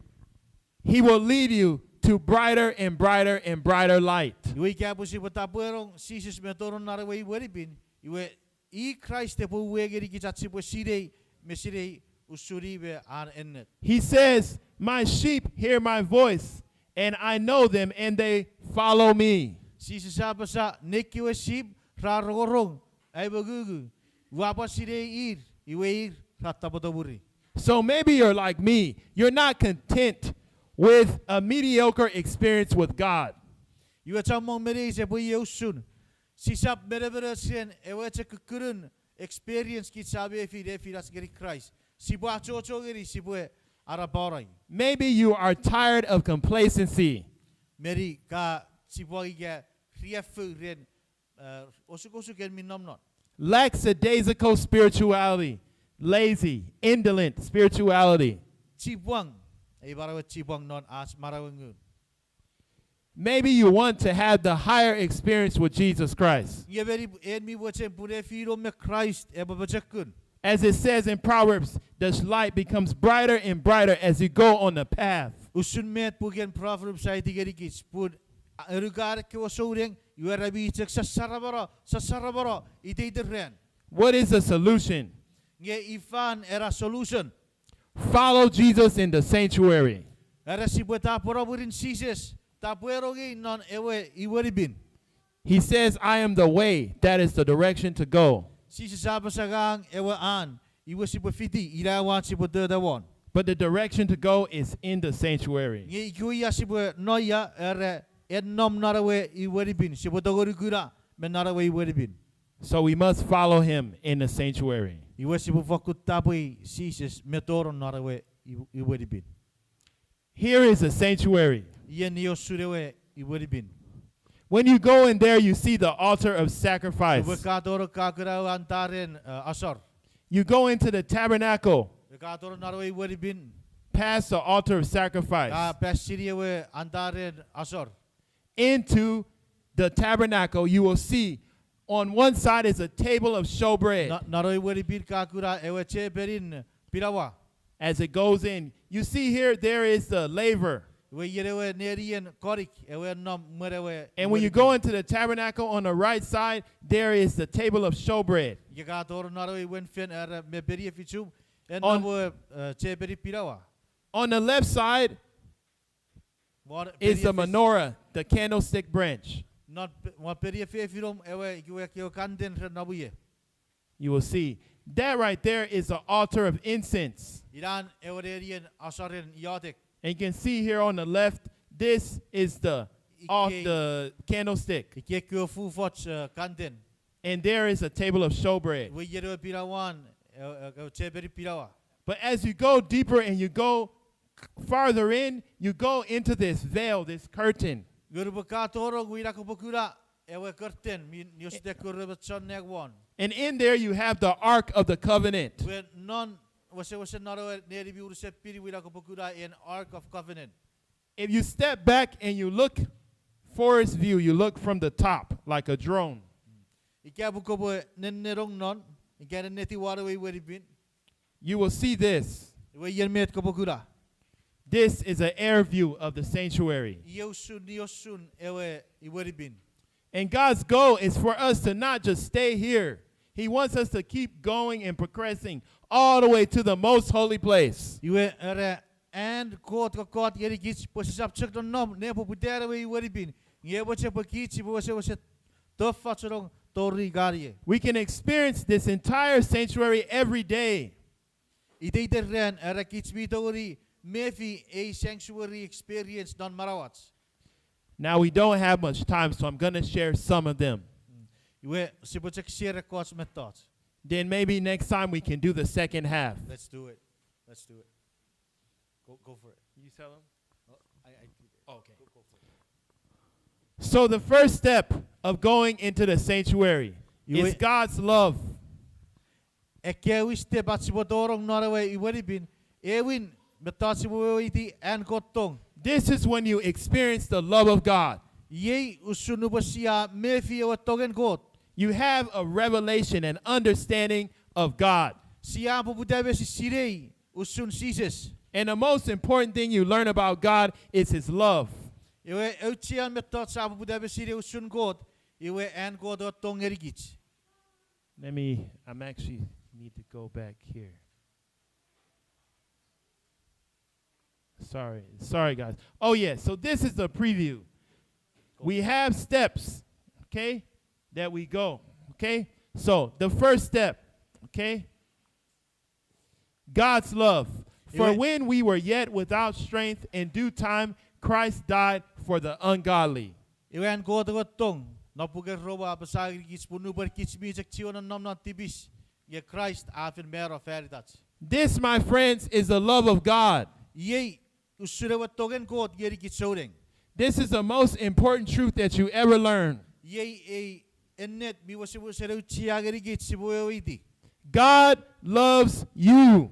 he will lead you to brighter and brighter and brighter light. Iwe ika pwe sipwe tapweno Jises me tonong non ewe imwen pwin, iwe i Kraist epwe uwei ngenikich ach sipwe sinei me sinei usun i me an ennet. He says, my sheep hear my voice, and I know them, and they follow me. Jises a apasa, nei kewe sip ra rongorong ai mongungu, ua pwan sinei ir, iwe ir ra tapweto mwiri. So maybe you're like me. You're not content with a mediocre experience with God. Iwe chommong me neich epwe iei usun, sisap menemenoch ren ewe chok kukkunun experience kich sa mefi nefinach ngeni Kraist. Sipwe achocho ngeni, sipwe anapano. Maybe you are tired of complacency. Meni ka chipwang ika riaffou ren, eh, osukosuken mi nom non. Lackadaisical spirituality, lazy, indolent spirituality. Chipwang, ei manauen chipwang non ach manauen ngun. Maybe you want to have the higher experience with Jesus Christ. Nge meni en mi mochen pun e fino me Kraist epwe pochokun. As it says in Proverbs, the light becomes brighter and brighter as you go on the path. Usun met puken Proverbs a aiti ngenikich pun a, anukan ekkewe souneng, iwe ra mi chok sasaramono, sasaramono iteiten ran. What is the solution? Nge ifan ena solution? Follow Jesus in the sanctuary. Era sipwe tapweno mwirin Jises, tapweno ngeni non ewe imwenipin. He says, I am the way, that is the direction to go. Jises a apasa ngang ewe an, iwe sipwe fiti, ina ewe an sipwe tota won. But the direction to go is in the sanctuary. Nge ikewe ia sipwe no ia, era en nom non ewe imwenipin, sipwe tongeni kuna me non ewe imwenipin. So we must follow him in the sanctuary. Iwe sipwe fokkun tapwei Jises me tonong non ewe i-, imwenipin. Here is a sanctuary. Iei usun ewe imwenipin. When you go in there, you see the altar of sacrifice. Iwe ka tonong ka kuna ewe antaren, uh, asor. You go into the tabernacle, Iwe ka tonong non ewe imwenipin. Past the altar of sacrifice. Ka pas seni ewe antaren asor. Into the tabernacle, you will see on one side is a table of showbread. No, non ewe imwenipin ka kuna ewe chepenin pinawa. As it goes in, you see here, there is the laver. Iwe ien ewe nenien konik, ewe nom mwen ewe imwenipin. And when you go into the tabernacle on the right side, there is the table of showbread. Ika ka tonong non ewe imwenipin, era me peni efichum, en nom ewe, uh, chepenin pinawa. On the left side is the menorah, the candlestick branch. Non pe-, won peni efefinom ewe ikewe ekkewe kanden ren nom ie. You will see. That right there is the altar of incense. Inan ewe nenien asoren iotek. And you can see here on the left, this is the, off the candlestick. Ika ekkewe fufoch, uh, kanden. And there is a table of showbread. Iwe ien ewe pinawan, uh, uh, chepenin pinawa. But as you go deeper and you go farther in, you go into this veil, this curtain. Nge nupwen ka tonong iwe ina kopwe kuna ewe curtain mi niosite koro me chon nang won. And in there you have the Ark of the Covenant. Iwe non wesewesen non ewe neni mi unusen pin iwe ina kopwe kuna an Ark of Covenant. If you step back and you look, forest view, you look from the top like a drone. Ika pun kopwe nennenong non, ika nennetiw won ewe imwenipin. You will see this. Iwe ien met kopwe kuna. This is an air view of the sanctuary. Iei usun niosun ewe imwenipin. And God's goal is for us to not just stay here. He wants us to keep going and progressing all the way to the most holy place. Iwe era an Kot kokkot ngenikich pwe sisap chok nonnom nepoputan ewe imwenipin, nge epwe chok pwe kich sipwe wesewesen tofachenong tori kan ie. We can experience this entire sanctuary every day. Iteiten ran era kich mi tongeni mefi ei sanctuary experience non manauach. Now we don't have much time, so I'm gonna share some of them. Iwe sipwe chok share ekkoch mettoch. Then maybe next time we can do the second half. Let's do it. Let's do it. Go, go for it. You tell him? Oh, I, I, okay. Go, go for it. So the first step of going into the sanctuary is God's love. Ekkewe step ach sipwe tonong non ewe imwenipin, ewin mettoch sipwe weweiti an Kot tong. This is when you experience the love of God. Iei usun nupwen sia mefi ewe tongen Kot. You have a revelation and understanding of God. Sia poputa me si sinei usun Jises. And the most important thing you learn about God is his love. Iwe auchean mettoch sia poputa me sinei usun Kot, iwe an Kot ewe tong ngenikich. Let me, I'm actually need to go back here. Sorry, sorry guys. Oh yeah, so this is the preview. We have steps, okay, that we go, okay? So the first step, okay? God's love. For when we were yet without strength, in due time, Christ died for the ungodly. Iwe an Kot ewe tong, non puken Rom a apasa ngenikich pun nupwen kich mi chok chiwen nonnom non tipis, nge Kraist a fen mano fanitach. This, my friends, is the love of God. Iei usun ewe tongen Kot ngenikich souneng. This is the most important truth that you ever learn. Iei ei ennet mi wesewesen auchea ngenikich sipwe weweiti. God loves you.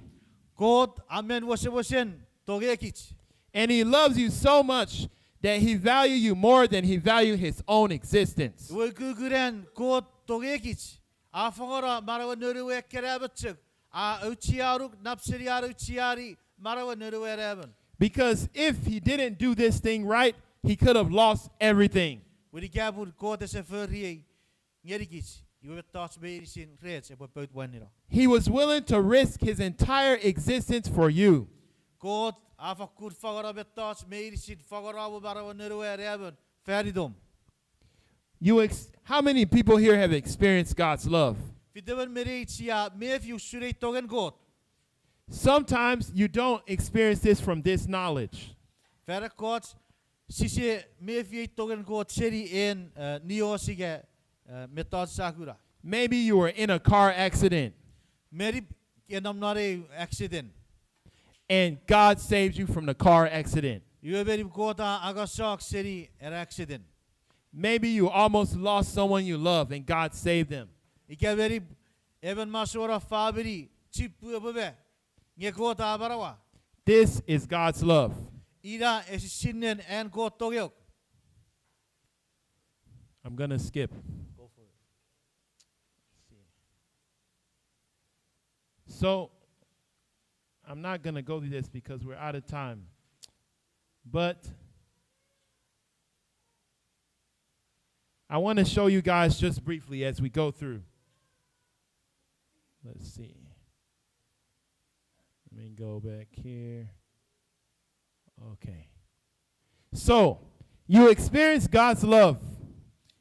Kot a men wesewesen tongekich. And he loves you so much that he valued you more than he valued his own existence. Iwe ukukun an Kot tongekich, a fangeno manauen noun we ekkena emon chok, a aucheanuk nap seni an aucheani manauen noun we ena emon. Because if he didn't do this thing right, he could have lost everything. Pun ika pun Kot ese fori ei ngenikich, iwe mettoch meinisin rech epwe pout mwanino. He was willing to risk his entire existence for you. Kot a fakkun fangeno mettoch meinisin, fangeno manauen noun we ena emon fan itom. You ex- how many people here have experienced God's love? Fitemon me neich sia mefi usun ei tongen Kot? Sometimes you don't experience this from this knowledge. Fan ekkoch sise mefi ei tongen Kot seni en, eh, nios ika, eh, mettoch sa kuna. Maybe you were in a car accident. Meni en nom non eu accident. And God saved you from the car accident. Iwe meni Kot a angasok seni an accident. Maybe you almost lost someone you love and God saved them. Ika meni emon masouen famini chipu epwe me, nge Kot a amanaua. This is God's love. Ina esisinnen an Kot tongeok. I'm gonna skip. So, I'm not gonna go through this because we're out of time. But I want to show you guys just briefly as we go through. Let's see. Let me go back here. Okay. So, you experience God's love.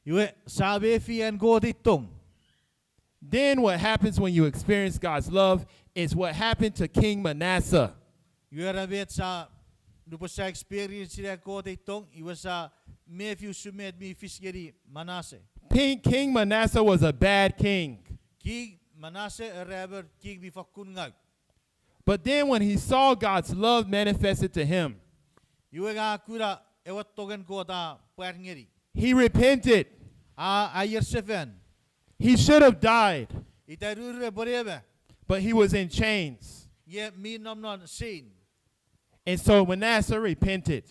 Iwe, sa mefi an Kot ei tong. Then what happens when you experience God's love is what happened to King Manasseh. Iwe ra met sa, nupwen sa experience an Kot ei tong, iwe sa mefi usun met mi fis ngeni Manasseh. King, King Manasseh was a bad king. King Manasseh era emon king mi fakkun ngau. But then when he saw God's love manifested to him, iwe nge a kuna ewe tongen Kot a pwar ngeni, he repented. A aier sefan. He should have died. Ita rure pwe epwe ma. But he was in chains. Nge mi nom non sein. And so Manasseh repented.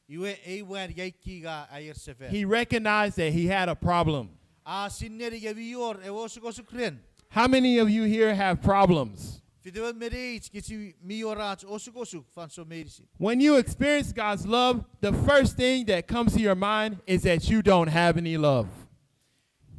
Iwe ei mwan ika ei king a aier sefan. He recognized that he had a problem. A sinneni ika mi wor ewe osukosuk ren. How many of you here have problems? Fitemon me neich kich mi wor ach osukosuk fansoun meinisin. When you experience God's love, the first thing that comes to your mind is that you don't have any love.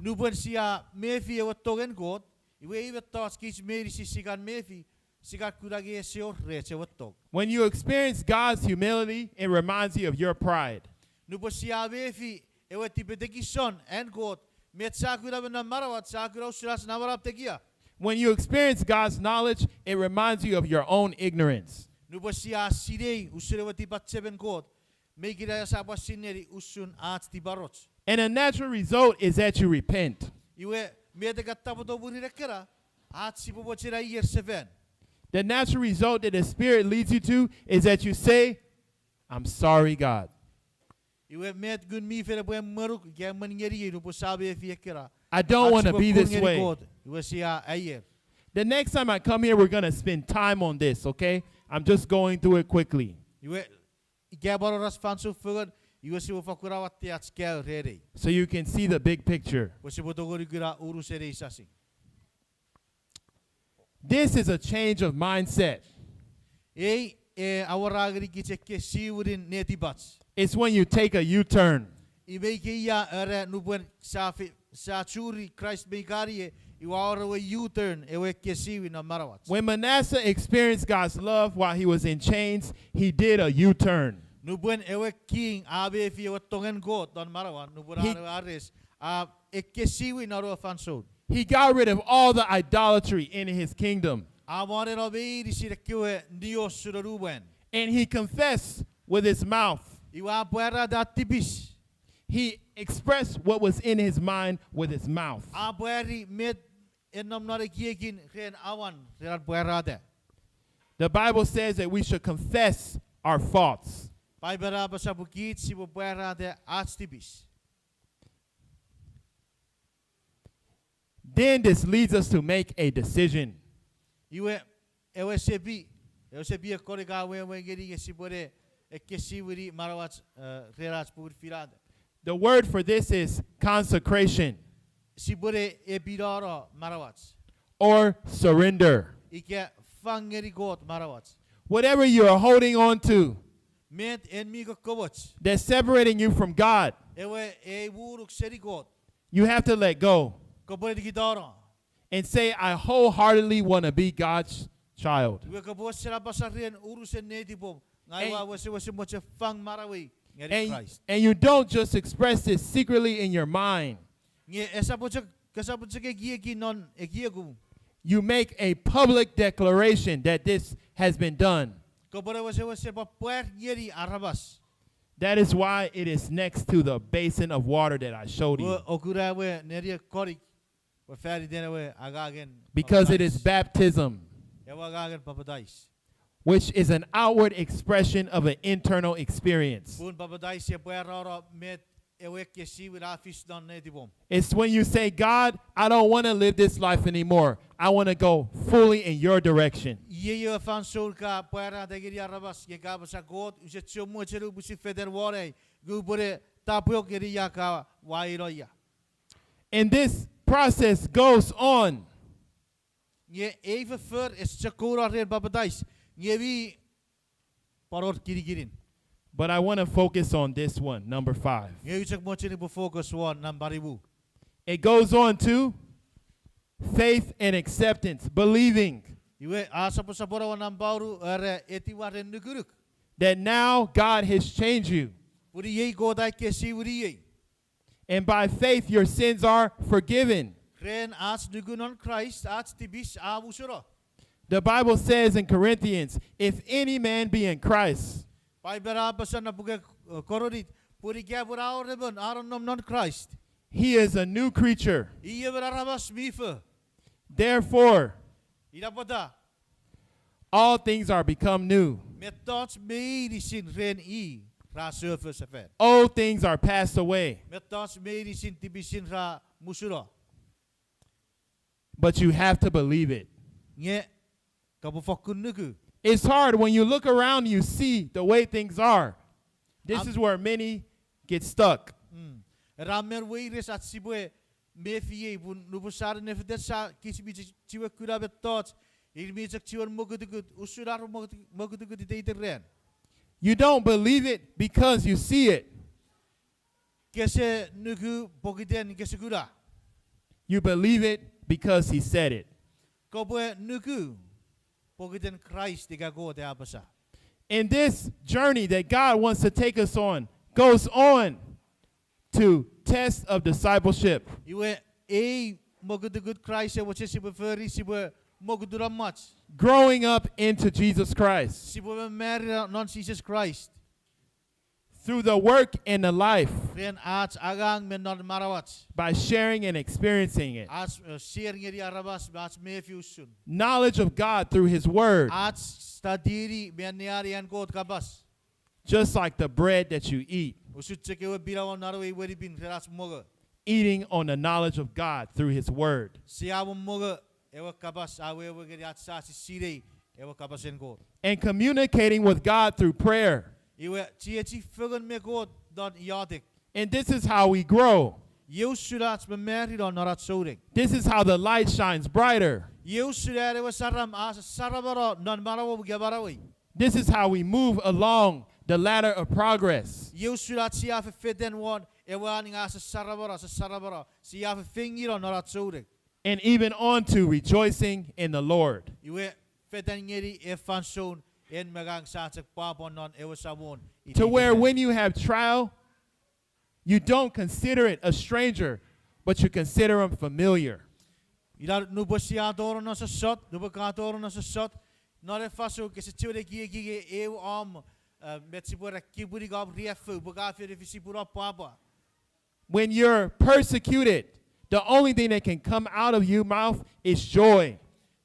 Nupwen sia mefi ewe tongen Kot, iwe ei mettoch kich meinisin sia kan mefi, sia kan kuna nge ese wor rech ewe tong. When you experience God's humility, it reminds you of your pride. Nupwen sia mefi ewe tipetekison an Kot, met sia kuna me non manauach, sia kuna usun ach namanam tekia. When you experience God's knowledge, it reminds you of your own ignorance. Nupwen sia sinei usun ewe tipachemen Kot, me ikenai sia pwan sinei usun ach tiparoch. And a natural result is that you repent. Iwe, met e kan tapweto mwirin ekkena, ach sipwe mochen aier sefan. The natural result that the Spirit leads you to is that you say, I'm sorry, God. Iwe met Ngun mi Fel epwe emwenuk ika emwen ngeniei nupwen sia mefi ekkena, I don't want to be this way. Iwe sia aier. The next time I come here, we're going to spend time on this, okay? I'm just going through it quickly. Iwe, ika pwan wor ach fansoun fengen, iwe sipwe fakkun awattei ach kaeo ren ei. So you can see the big picture. Pwe sipwe tongeni kuna unusen ei sasing. This is a change of mindset. Ei, e, a awora ngenikich ekkesiwinin netipach. It's when you take a U-turn. Iwe ika ia era nupwen sa fi-, sa churi Kraist me ikanie, iwe a wor ewe U-turn, ewe ekkesiwin non manauach. When Manasseh experienced God's love while he was in chains, he did a U-turn. Nupwen ewe king a mefi ewe tongen Kot non manauan, nupwen an ewe ares, a ekkesiwin non ewe fansoun. He got rid of all the idolatry in his kingdom. A mwaneno meinisin ekkewe nios usun ewe mwan. And he confessed with his mouth. Iwe a pwarata tipis. He expressed what was in his mind with his mouth. A pwari met e nom non ekiekin ren awan ren an pwarata. The Bible says that we should confess our faults. Paipen a apasa pwe kich sipwe pwarata ach tipis. Then this leads us to make a decision. Iwe, ewe sepi, ewe sepi e kon ika wewe ngeni nge sipwe ne ekkesiwini manauach, eh, ren ach pukun finata. The word for this is consecration. Sipwene epinano manauach. Or surrender. Ika fang ngeni Kot manauach. Whatever you are holding on to Met en mi kokkomoch. That's separating you from God. Ewe ei muruk seni Kot. You have to let go Kopwe nikitano. And say, I wholeheartedly want to be God's child. Iwe kopwe wesen apasa ren unusen netipom, ngang ua wesewesen mochen fang manauei ngeni Kraist. And you don't just express this secretly in your mind. Nge esap chok, kesap chok ekieki non ekiekum. You make a public declaration that this has been done. Kopwe wesewesen pwapwar ngeni aramas. That is why it is next to the basin of water that I showed you. Pwe okuna ewe neni konik, pwe faniten ewe angangen papatais. Because it is baptism, Ewe angangen papatais. Which is an outward expression of an internal experience. Pun papatais epwe pwarano met ewe ekkesiwin a fis non netipom. It's when you say, God, I don't want to live this life anymore. I want to go fully in your direction. Iei ewe fansoun ka pwarata ngeni aramas nge ka apasa, Kot, use chok mochen upwe sifetan won ei, nge upwene tapweno ngeni ia ka ua ino ia. And this process goes on. Nge ei foffor ese chok kouno ren papatais, nge mi pwan wor kinikinin. But I want to focus on this one, number five. Nge ua chok mochen upwe focus won nampa nimu. It goes on to faith and acceptance, believing Iwe a soposopono won nampa wonu, era etiwa ren nukunuk. That now God has changed you. Pun iei Kot a ekkesiwini iei. And by faith your sins are forgiven. Ren ach nuku non Kraist, ach tipis a musuno. The Bible says in Corinthians, if any man be in Christ, Paipen a apasa non puken, eh, Korint, pun ika pun a wor emon a nonnom non Kraist, he is a new creature. I emon aramas mi fo. Therefore, Ina pwata all things are become new. Mettoch meinisin ren i ra sofosefan. Old things are passed away. Mettoch meinisin tipisin ra musuno. But you have to believe it. Nge kopwe fokkun nuku. It's hard when you look around and you see the way things are. This is where many get stuck. Mm. Era men weires ach sipwe mefiei pun nupwen sa nefetan sa kich mi chi-, chiwen kuna mettoch, ir mi chok chiwen mokutukut, usun ar mokutu-, mokutukut iteiten ran. You don't believe it because you see it. Kese nuku pokiten kese kuna. You believe it because he said it. Kopwe nuku pokiten Kraist ika Kot a apasa. And this journey that God wants to take us on goes on to test of discipleship. Iwe ei mokutukut Kraist e mochen sipwe fori, sipwe mokutuno mwach. Growing up into Jesus Christ. Sipwe mamarita non Jises Kraist. Through the work and the life. Ren ach angang me non manauach. By sharing and experiencing it. Ach, eh, share ngeni aramas me ach mefi usun. Knowledge of God through his word. Ach study-ni me anneani an Kot kapas. Just like the bread that you eat. Usun chok ewe pinawa non ewe wenipin ren ach mongo. Eating on the knowledge of God through his word. Sia mo mongo ewe kapas a wewe ngeni ach sa sinei ewe kapasen Kot. And communicating with God through prayer. Iwe chiechi fengen me Kot non iotek. And this is how we grow. Iei usun ach mamarino non ach souneng. This is how the light shines brighter. Iei usun an ewe saram a saramano non manauom ika manauei. This is how we move along the ladder of progress. Iei usun ach sia fefetan won ewe an nge a saramano, saramano, sia fefengino non ach souneng. And even on to rejoicing in the Lord. Iwe fetan ngeni ew fansoun en me ngang sa chok pwapwa non ewe Samon. To where when you have trial, you don't consider it a stranger, but you consider him familiar. Ina nupwen sia tonong non sossot, nupwen ka tonong non sossot, non ew fansoun kese chiwen ekieki nge ew om, eh, met sipwe ra kipwini om riaffou, pwe ka fen efisi pun om pwapwa. When you're persecuted, the only thing that can come out of your mouth is joy.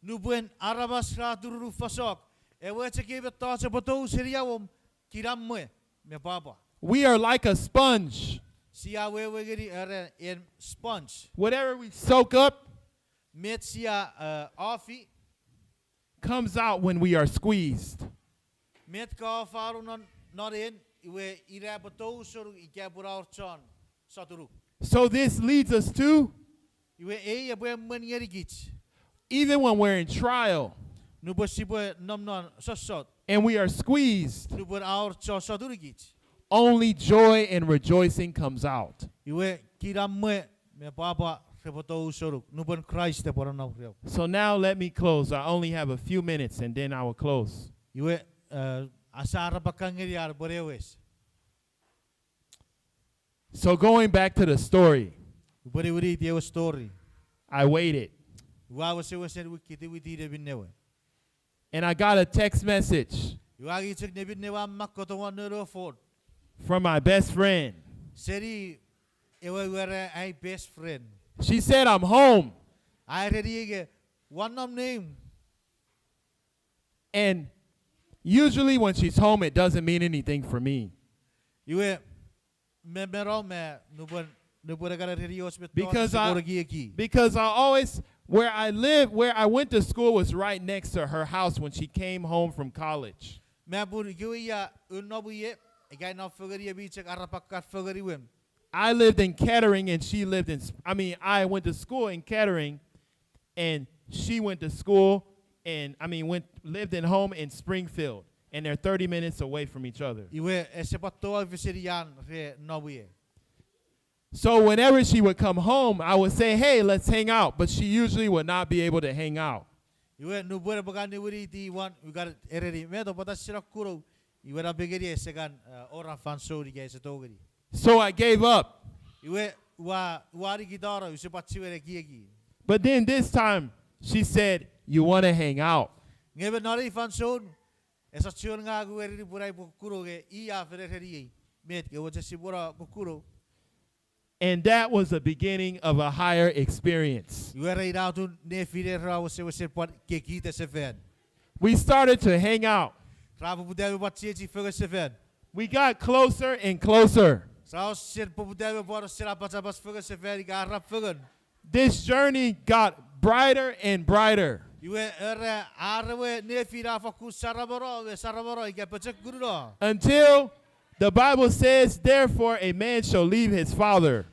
Nupwen aramas ra turunufasok, ewe chok ei mettoch epwe tou seni awom kinamwe me pwapwa. We are like a sponge. Sia wewe ngeni era en sponge. Whatever we soak up, met sia, eh, ofi, comes out when we are squeezed. Met ka ofano non non en, iwe ina epwe tou usonuk ika epwe wor chon sotunuk. So this leads us to, iwe ei epwe emwen ngenikich, even when we're in trial, nupwen sipwe nom non sossot, and we are squeezed, nupwen a wor chon sotunukich, only joy and rejoicing comes out. Iwe kinamwe me pwapwa repwe tou usonuk nupwen Kraist epwe nonnom reom. So now let me close. I only have a few minutes and then I will close. Iwe, eh, asa arapakka ngeni ar pwe ne wes. So going back to the story, upwe niwiniti ewe story. I waited. Ua wesewesen wikiti witi neminnewe. And I got a text message, ua ngi chok neminnewe a mak kotongon non ewe phone, from my best friend. Seni ewe were ai best friend. She said, "I'm home." A ereniei nge, ua nom neimw. And usually when she's home, it doesn't mean anything for me. Iwe, me, me no me nupwen, nupwen a kan ereni och mettoch, because I, because I always, where I live, where I went to school was right next to her house when she came home from college. Me pun ikewe ia un nom ie, ika nom fengeni e mi chok arapakkan fengeni wem. I lived in Kettering and she lived in, I mean, I went to school in Kettering and she went to school and, I mean, went, lived in home in Springfield. And they're thirty minutes away from each other. Iwe ese pwan toau fiti seni an re nom ie. So whenever she would come home, I would say, "Hey, let's hang out." But she usually would not be able to hang out. Iwe nupwen epwe kan niwiniti won, ua kan ereni, met o pwata sise no kunou, iwe napengeni ese kan, eh, wor fansoun ika ese tongeni. So I gave up. Iwe ua, ua nikitano, use pwan chiwen ekieki. But then this time, she said, "You want to hang out?" Nge me non ei fansoun, esap chiwen ngang ua ereni pwe ai upwe kukunou nge i a fen ereniei, met ke mochen sipwe no kukunou. And that was the beginning of a higher experience. Iwe ra ina atun nefiner ra wesewesen pwan kekita sefan. We started to hang out. Ra poputa me pwan chiechi fengen sefan. We got closer and closer. Ra wesewesen poputa me pwan wesewesen apachapach fengen sefan ika arap fengen. This journey got brighter and brighter. Iwe era ar ewe nefin a fakkun saramono me saramono ika pochokununo. Until the Bible says, "Therefore a man shall leave his father."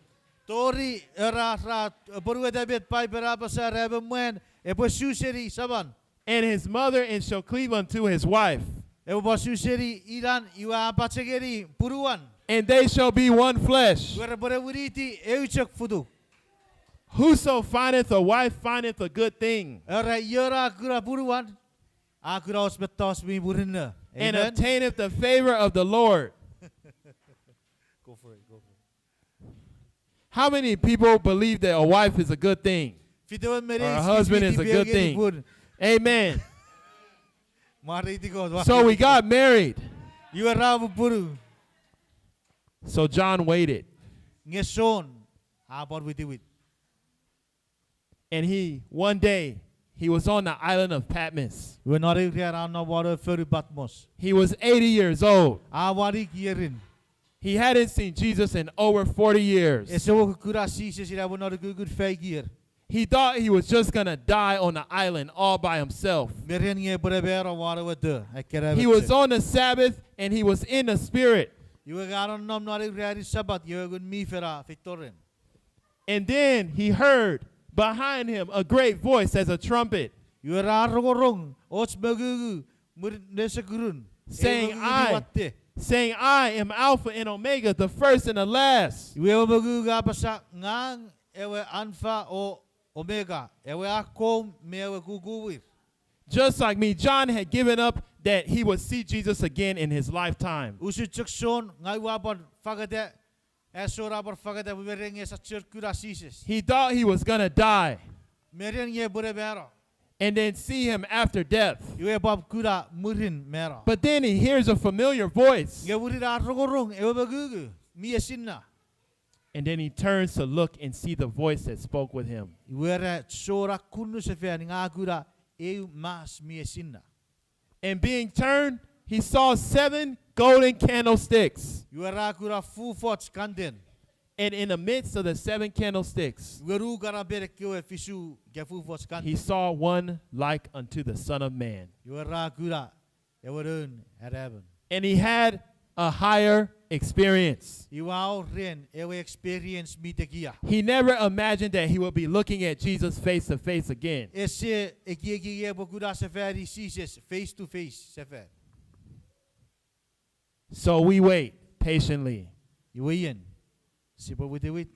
Tori era ra apwonueta met Paipen a apasa, emon mwan epwe su seni saman. And his mother, and shall cleave unto his wife. Epwe pwan su seni inan iwe a apach ngeni punuan. And they shall be one flesh. Iwe repwe ne winiti eu chok futuk. Whoso findeth a wife findeth a good thing. Era ion a kuna punuan, a kuna och mettoch mi murinno. And obtaineth the favor of the Lord. Go for it, go for it. How many people believe that a wife is a good thing? Fitewen meni, or a husband is a good thing? Amen. Mwareiti Kot. So we got married. Iwe ra pupunu. So John waited. Nge John a pwan witiwit. And he, one day, he was on the island of Patmos. Iwe non eu ran a nom won ewe fonu Patmos. He was eighty years old. A wanik ierin. He hadn't seen Jesus in over forty years. Ese mo kuna Jises ina mo non ukukun faik ier. He thought he was just gonna die on the island all by himself. Me ren nge epwe ne mano won ewe to, ekkena emon chok. He was on the Sabbath and he was in the Spirit. Iwe nge a nonnom non eu ranin Sapat, iwe Ngun mi Fel a feito ren. And then he heard behind him a great voice as a trumpet. Iwe ra rongorong och mongungu mwirin nesokurun, saying, I, saying, I am Alpha and Omega, the first and the last. Iwe ewe mongungu a apasa, ngang ewe Alfa o Omega, ewe akkom me ewe kukuwir. Just like me, John had given up that he would see Jesus again in his lifetime. Usun chok John, ngang ua pwan fangeta, a John a pwan fangeta pwe me ren nge esap chuen kuna Jises. He thought he was gonna die. Me ren nge epwe ne mano. And then see him after death. Iwe pwan kuna mwirin mano. But then he hears a familiar voice. Nge mwirin a rongorong ewe mongungu mi esinna. And then he turns to look and see the voice that spoke with him. Iwe ra John a kunnu sefan nge a kuna eu mas mi esinna. And being turned, he saw seven golden candlesticks. Iwe ra kuna fufoch kanten. And in the midst of the seven candlesticks, iwe nukanapen ekkewe fisu ika fufoch kanten, he saw one like unto the Son of Man. Iwe ra kuna ewe Noun Anaemon. And he had a higher experience. Iwe a wor ren ewe experience mi tekia. He never imagined that he would be looking at Jesus face to face again. Ese ekieki nge epwe kuna sefani Jises face to face sefan. So we wait patiently. Iwe ien, sipwe witiwit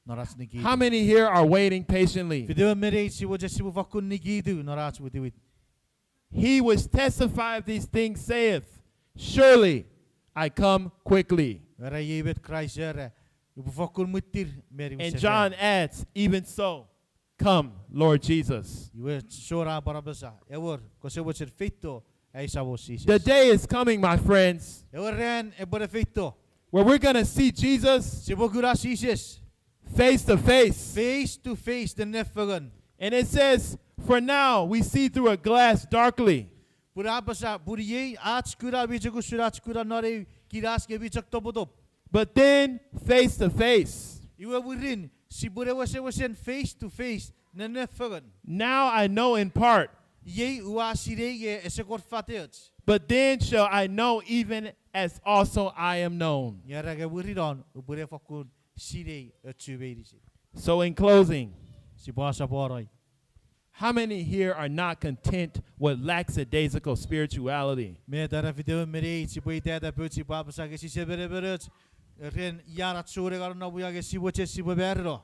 non ach nikitu. How many here are waiting patiently? Fitemon me neich sipwe chok sipwe fakkun nikitu non ach witiwit? He which testifieth these things saith, Surely I come quickly. Era iei met Kraist era, upwe fokkun mwittir meni. And John adds, Even so, come, Lord Jesus. Iwe Jon a pwan apasa, ewer, kose mochen feito, ai Samon Jises. The day is coming, my friends, Ewe ran epwe ne feito, where we're gonna see Jesus sipwe kuna Jises face to face. Face to face, nennefengen. And it says, For now we see through a glass darkly. Pun a apasa, pun iei ach kuna mi chok usun ach kuna non ei kinas nge mi chok topotop. But then face to face. Iwe mwirin, sipwe ne wesewesen face to face, nennefengen. Now I know in part. Iei ua sinei nge ese kon fateoch. But then shall I know even as also I am known. Nge era nge mwirin non, upwe ne fokkun sinei ochu meinisin. So in closing, sipwe asopwonoi. How many here are not content with lackadaisical spirituality? Met ena fitemon me neich sipwe itata pouch sipwe apasa nge sise menemenoch ren ian ach souneng a nonnom ia nge sipwe chok sipwe marino?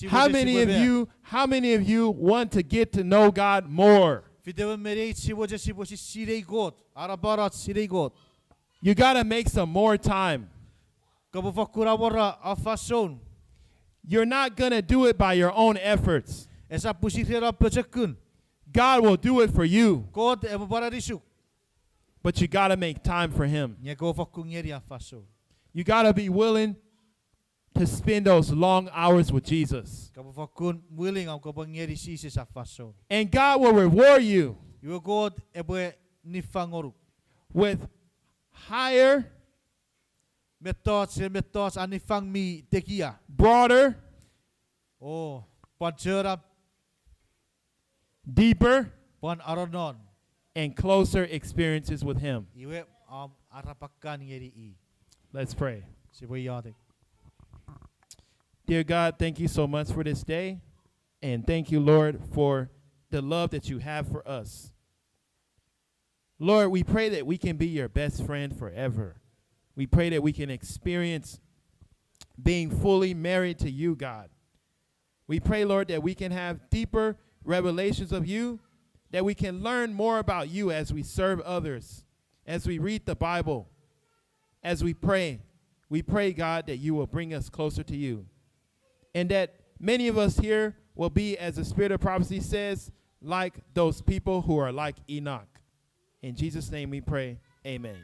How many of you, how many of you want to get to know God more? Fitemon me neich sipwe chok sipwe si-, sinei Kot, anapano ach sinei Kot. You gotta make some more time. Kopwe fokkun amwora om fansoun. You're not gonna do it by your own efforts. Esap pwisin ren om pochokun. God will do it for you. Kot epwe pwan anisuk. But you gotta make time for him. Nge kopwe fokkun ngeni om fansoun. You gotta be willing to spend those long hours with Jesus. Kopwe fokkun willing om kopwe ngeni Jises om fansoun. And God will reward you Iwe Kot epwe niffang ngonuk with higher, mettoch, mettoch a niffang mi tekia, broader, o pwan chonap, deeper, pwan anonnon, and closer experiences with him. Iwe om arapakan ngeni i. Let's pray. Sipwe iotek. Dear God, thank you so much for this day. And thank you, Lord, for the love that you have for us. Lord, we pray that we can be your best friend forever. We pray that we can experience being fully married to you, God. We pray, Lord, that we can have deeper revelations of you, that we can learn more about you as we serve others, as we read the Bible, as we pray. We pray, God, that you will bring us closer to you, and that many of us here will be, as the spirit of prophecy says, like those people who are like Enoch. In Jesus' name we pray. Amen.